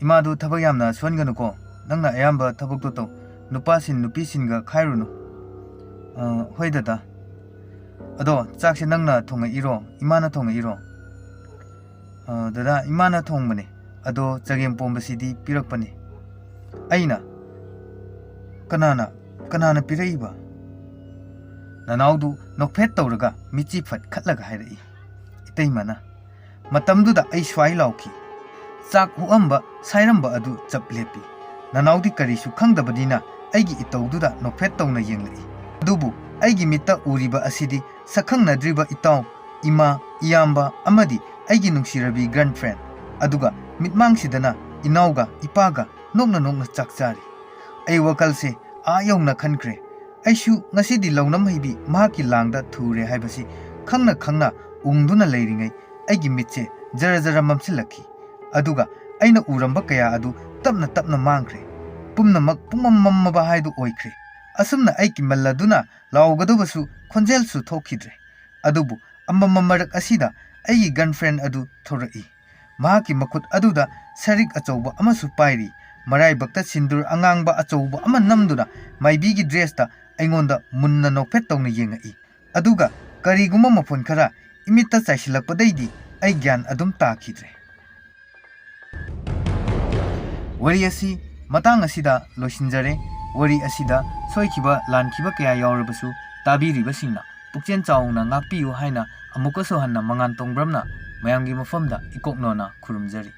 ꯏꯃꯥꯗꯨ ꯊꯕꯛ ꯌꯥꯝꯅ ꯁꯨꯍꯟꯒꯅꯨꯀꯣ꯫ ꯅꯪꯅ ꯑꯌꯥꯝꯕ ꯊꯕꯛꯇꯣ ꯇꯧ꯫ ꯅꯨꯄꯥꯁꯤꯡ ꯅꯨꯄꯤꯁꯤꯡꯒ ꯈꯥꯏꯔꯨꯅꯨ꯫" "ꯑ, ꯍꯣꯏ ꯗꯗꯥ꯫ ꯑꯗꯣ ꯆꯥꯛꯁꯦ ꯅꯪꯅ ꯊꯣꯡꯉꯛꯏꯔꯣ, ꯏꯃꯥꯅ ꯊꯣꯡꯉꯛꯏꯔꯣ?" "ꯑ, ꯗꯗꯥ, ꯏꯃꯥꯅ ꯊꯣꯡꯕꯅꯦ꯫ ꯑꯗꯣ ꯆꯒꯦꯝ ꯄꯣꯝꯕꯁꯤꯗꯤ ꯄꯤꯔꯛꯄꯅꯦ꯫" ꯑꯩꯅ, "ꯀꯅꯥꯅ, ꯀꯅꯥꯅ ꯄꯤꯔꯛꯏꯕ?" ꯅꯅꯥꯎꯗꯨ ꯅꯣꯛꯐꯦꯠ ꯇꯧꯔꯒ ꯃꯤꯠꯆꯤ ꯐꯠ ꯈꯠꯂꯒ ꯍꯥꯏꯔꯛꯏ꯫ ꯏꯇꯩꯃꯅ, ꯃꯇꯝꯗꯨꯗ ꯑꯩ ꯁ꯭ꯋꯥꯏ ꯂꯥꯎꯈꯤ꯫ ꯆꯥꯛ ꯍꯨꯛꯑꯝꯕ, ꯁꯥꯏꯔꯝꯕ ꯑꯗꯨ ꯆꯞ ꯂꯦꯞꯄꯤ꯫ ꯅꯅꯥꯎꯗꯤ ꯀꯔꯤꯁꯨ ꯈꯪꯗꯕꯅꯤꯅ ꯑꯩꯒꯤ ꯏꯇꯧꯗꯨꯗ ꯅꯣꯛꯐꯦꯠ ꯇꯧꯅ ꯌꯦꯡꯂꯛꯏ꯫ ꯑꯗꯨꯕꯨ ꯑꯩꯒꯤ ꯃꯤꯠꯇ ꯎꯔꯤꯕ ꯑꯁꯤꯗꯤ ꯁꯛꯈꯪꯅꯗ꯭ꯔꯤꯕ ꯏꯇꯥꯎ, ꯏꯃꯥ, ꯏꯌꯥꯝꯕ ꯑꯃꯗꯤ ꯑꯩꯒꯤ ꯅꯨꯡꯁꯤꯔꯕꯤ ꯒꯔꯜꯐ꯭ꯔꯦꯟ, ꯑꯗꯨꯒ ꯃꯤꯠꯃꯥꯡꯁꯤꯗꯅ ꯏꯅꯥꯎꯒ ꯏꯄꯥꯒ ꯅꯣꯛꯅ ꯅꯣꯛꯅ ꯆꯥꯛ ꯆꯥꯔꯤ꯫ ꯑꯩ ꯋꯥꯈꯜꯁꯦ ꯑꯥ ꯌꯧꯅ ꯈꯟꯈ꯭ꯔꯦ꯫ ꯑꯩꯁꯨ ꯉꯁꯤꯗꯤ ꯂꯧꯅꯝ ꯍꯩꯕꯤ ꯃꯍꯥꯛꯀꯤ ꯂꯥꯡꯗ ꯊꯨꯔꯦ ꯍꯥꯏꯕꯁꯤ ꯈꯪꯅ ꯈꯪꯅ ꯎꯪꯗꯨꯅ ꯂꯩꯔꯤꯉꯩ ꯑꯩꯒꯤ ꯃꯤꯠꯁꯦ ꯖꯔ ꯖꯔ ꯃꯝꯁꯤꯜꯂꯛꯈꯤ꯫ ꯑꯗꯨꯒ ꯑꯩꯅ ꯎꯔꯝꯕ ꯀꯌꯥ ꯑꯗꯨ ꯇꯞꯅ ꯇꯞꯅ ꯃꯥꯡꯈ꯭ꯔꯦ꯫ ꯄꯨꯝꯅꯃꯛ ꯄꯨꯡꯃꯝ ꯃꯝꯃꯕ ꯍꯥꯏꯗꯨ ꯑꯣꯏꯈ꯭ꯔꯦ꯫ ꯑꯁꯨꯝꯅ ꯑꯩ ꯀꯤꯃꯜꯂꯗꯨꯅ ꯂꯥꯎꯒꯗꯧꯕꯁꯨ ꯈꯣꯟꯖꯦꯜꯁꯨ ꯊꯣꯛꯈꯤꯗ꯭ꯔꯦ꯫ ꯑꯗꯨꯕꯨ ꯑꯃꯝꯕ ꯃꯔꯛ ꯑꯁꯤꯗ ꯑꯩꯒꯤ ꯒꯔꯜꯐ꯭ꯔꯦꯟ ꯑꯗꯨ ꯊꯣꯔꯛꯏ꯫ ꯃꯍꯥꯛꯀꯤ ꯃꯈꯨꯠ ꯑꯗꯨꯗ ꯁꯔꯤꯛ ꯑꯆꯧꯕ ꯑꯃꯁꯨ ꯄꯥꯏꯔꯤ꯫ ꯃꯔꯥꯏꯕꯛꯇ ꯁꯤꯟꯗꯨꯔ ꯑꯉꯥꯡꯕ ꯑꯆꯧꯕ ꯑꯃ ꯅꯝꯗꯨꯅ ꯃꯥꯏꯕꯤꯒꯤ ꯗ꯭ꯔꯦꯁꯇ ꯑꯩꯉꯣꯟꯗ ꯃꯨꯟꯅ ꯅꯣꯛꯐꯦꯠ ꯇꯧꯅ ꯌꯦꯡꯉꯛꯏ꯫ ꯑꯗꯨꯒ ꯀꯔꯤꯒꯨꯝꯕ ꯃꯐꯣꯟ ꯈꯔ ꯏꯃꯤꯠꯇ ꯆꯥꯏꯁꯤꯜꯂꯛꯄꯗꯩꯗꯤ ꯑꯩ ꯒ꯭ꯌꯥꯟ ꯑꯗꯨꯝ ꯇꯥꯈꯤꯗ꯭ꯔꯦ꯫ ꯋꯥꯔꯤ ꯑꯁꯤ ꯃꯇꯥꯡ ꯑꯁꯤꯗ ꯂꯣꯏꯁꯤꯟꯖꯔꯦ꯫ ꯋꯥꯔꯤ ꯑꯁꯤꯗ ꯁꯣꯏꯈꯤꯕ ꯂꯥꯟꯈꯤꯕ ꯀꯌꯥ ꯌꯥꯎꯔꯕꯁꯨ, ꯇꯥꯕꯤꯔꯤꯕꯁꯤꯡꯅ ꯄꯨꯛꯆꯦꯜ ꯆꯥꯎꯅ ꯉꯥꯛꯄꯤꯌꯨ ꯍꯥꯏꯅ ꯑꯃꯨꯛꯀꯁꯨ ꯍꯟꯅ ꯃꯉꯥꯟ ꯇꯣꯡꯕ꯭ꯔꯝꯅ ꯃꯌꯥꯝꯒꯤ ꯃꯐꯝꯗ ꯏꯀꯣꯛꯅꯣꯅ ꯈꯨꯔꯨꯝꯖꯔꯤ꯫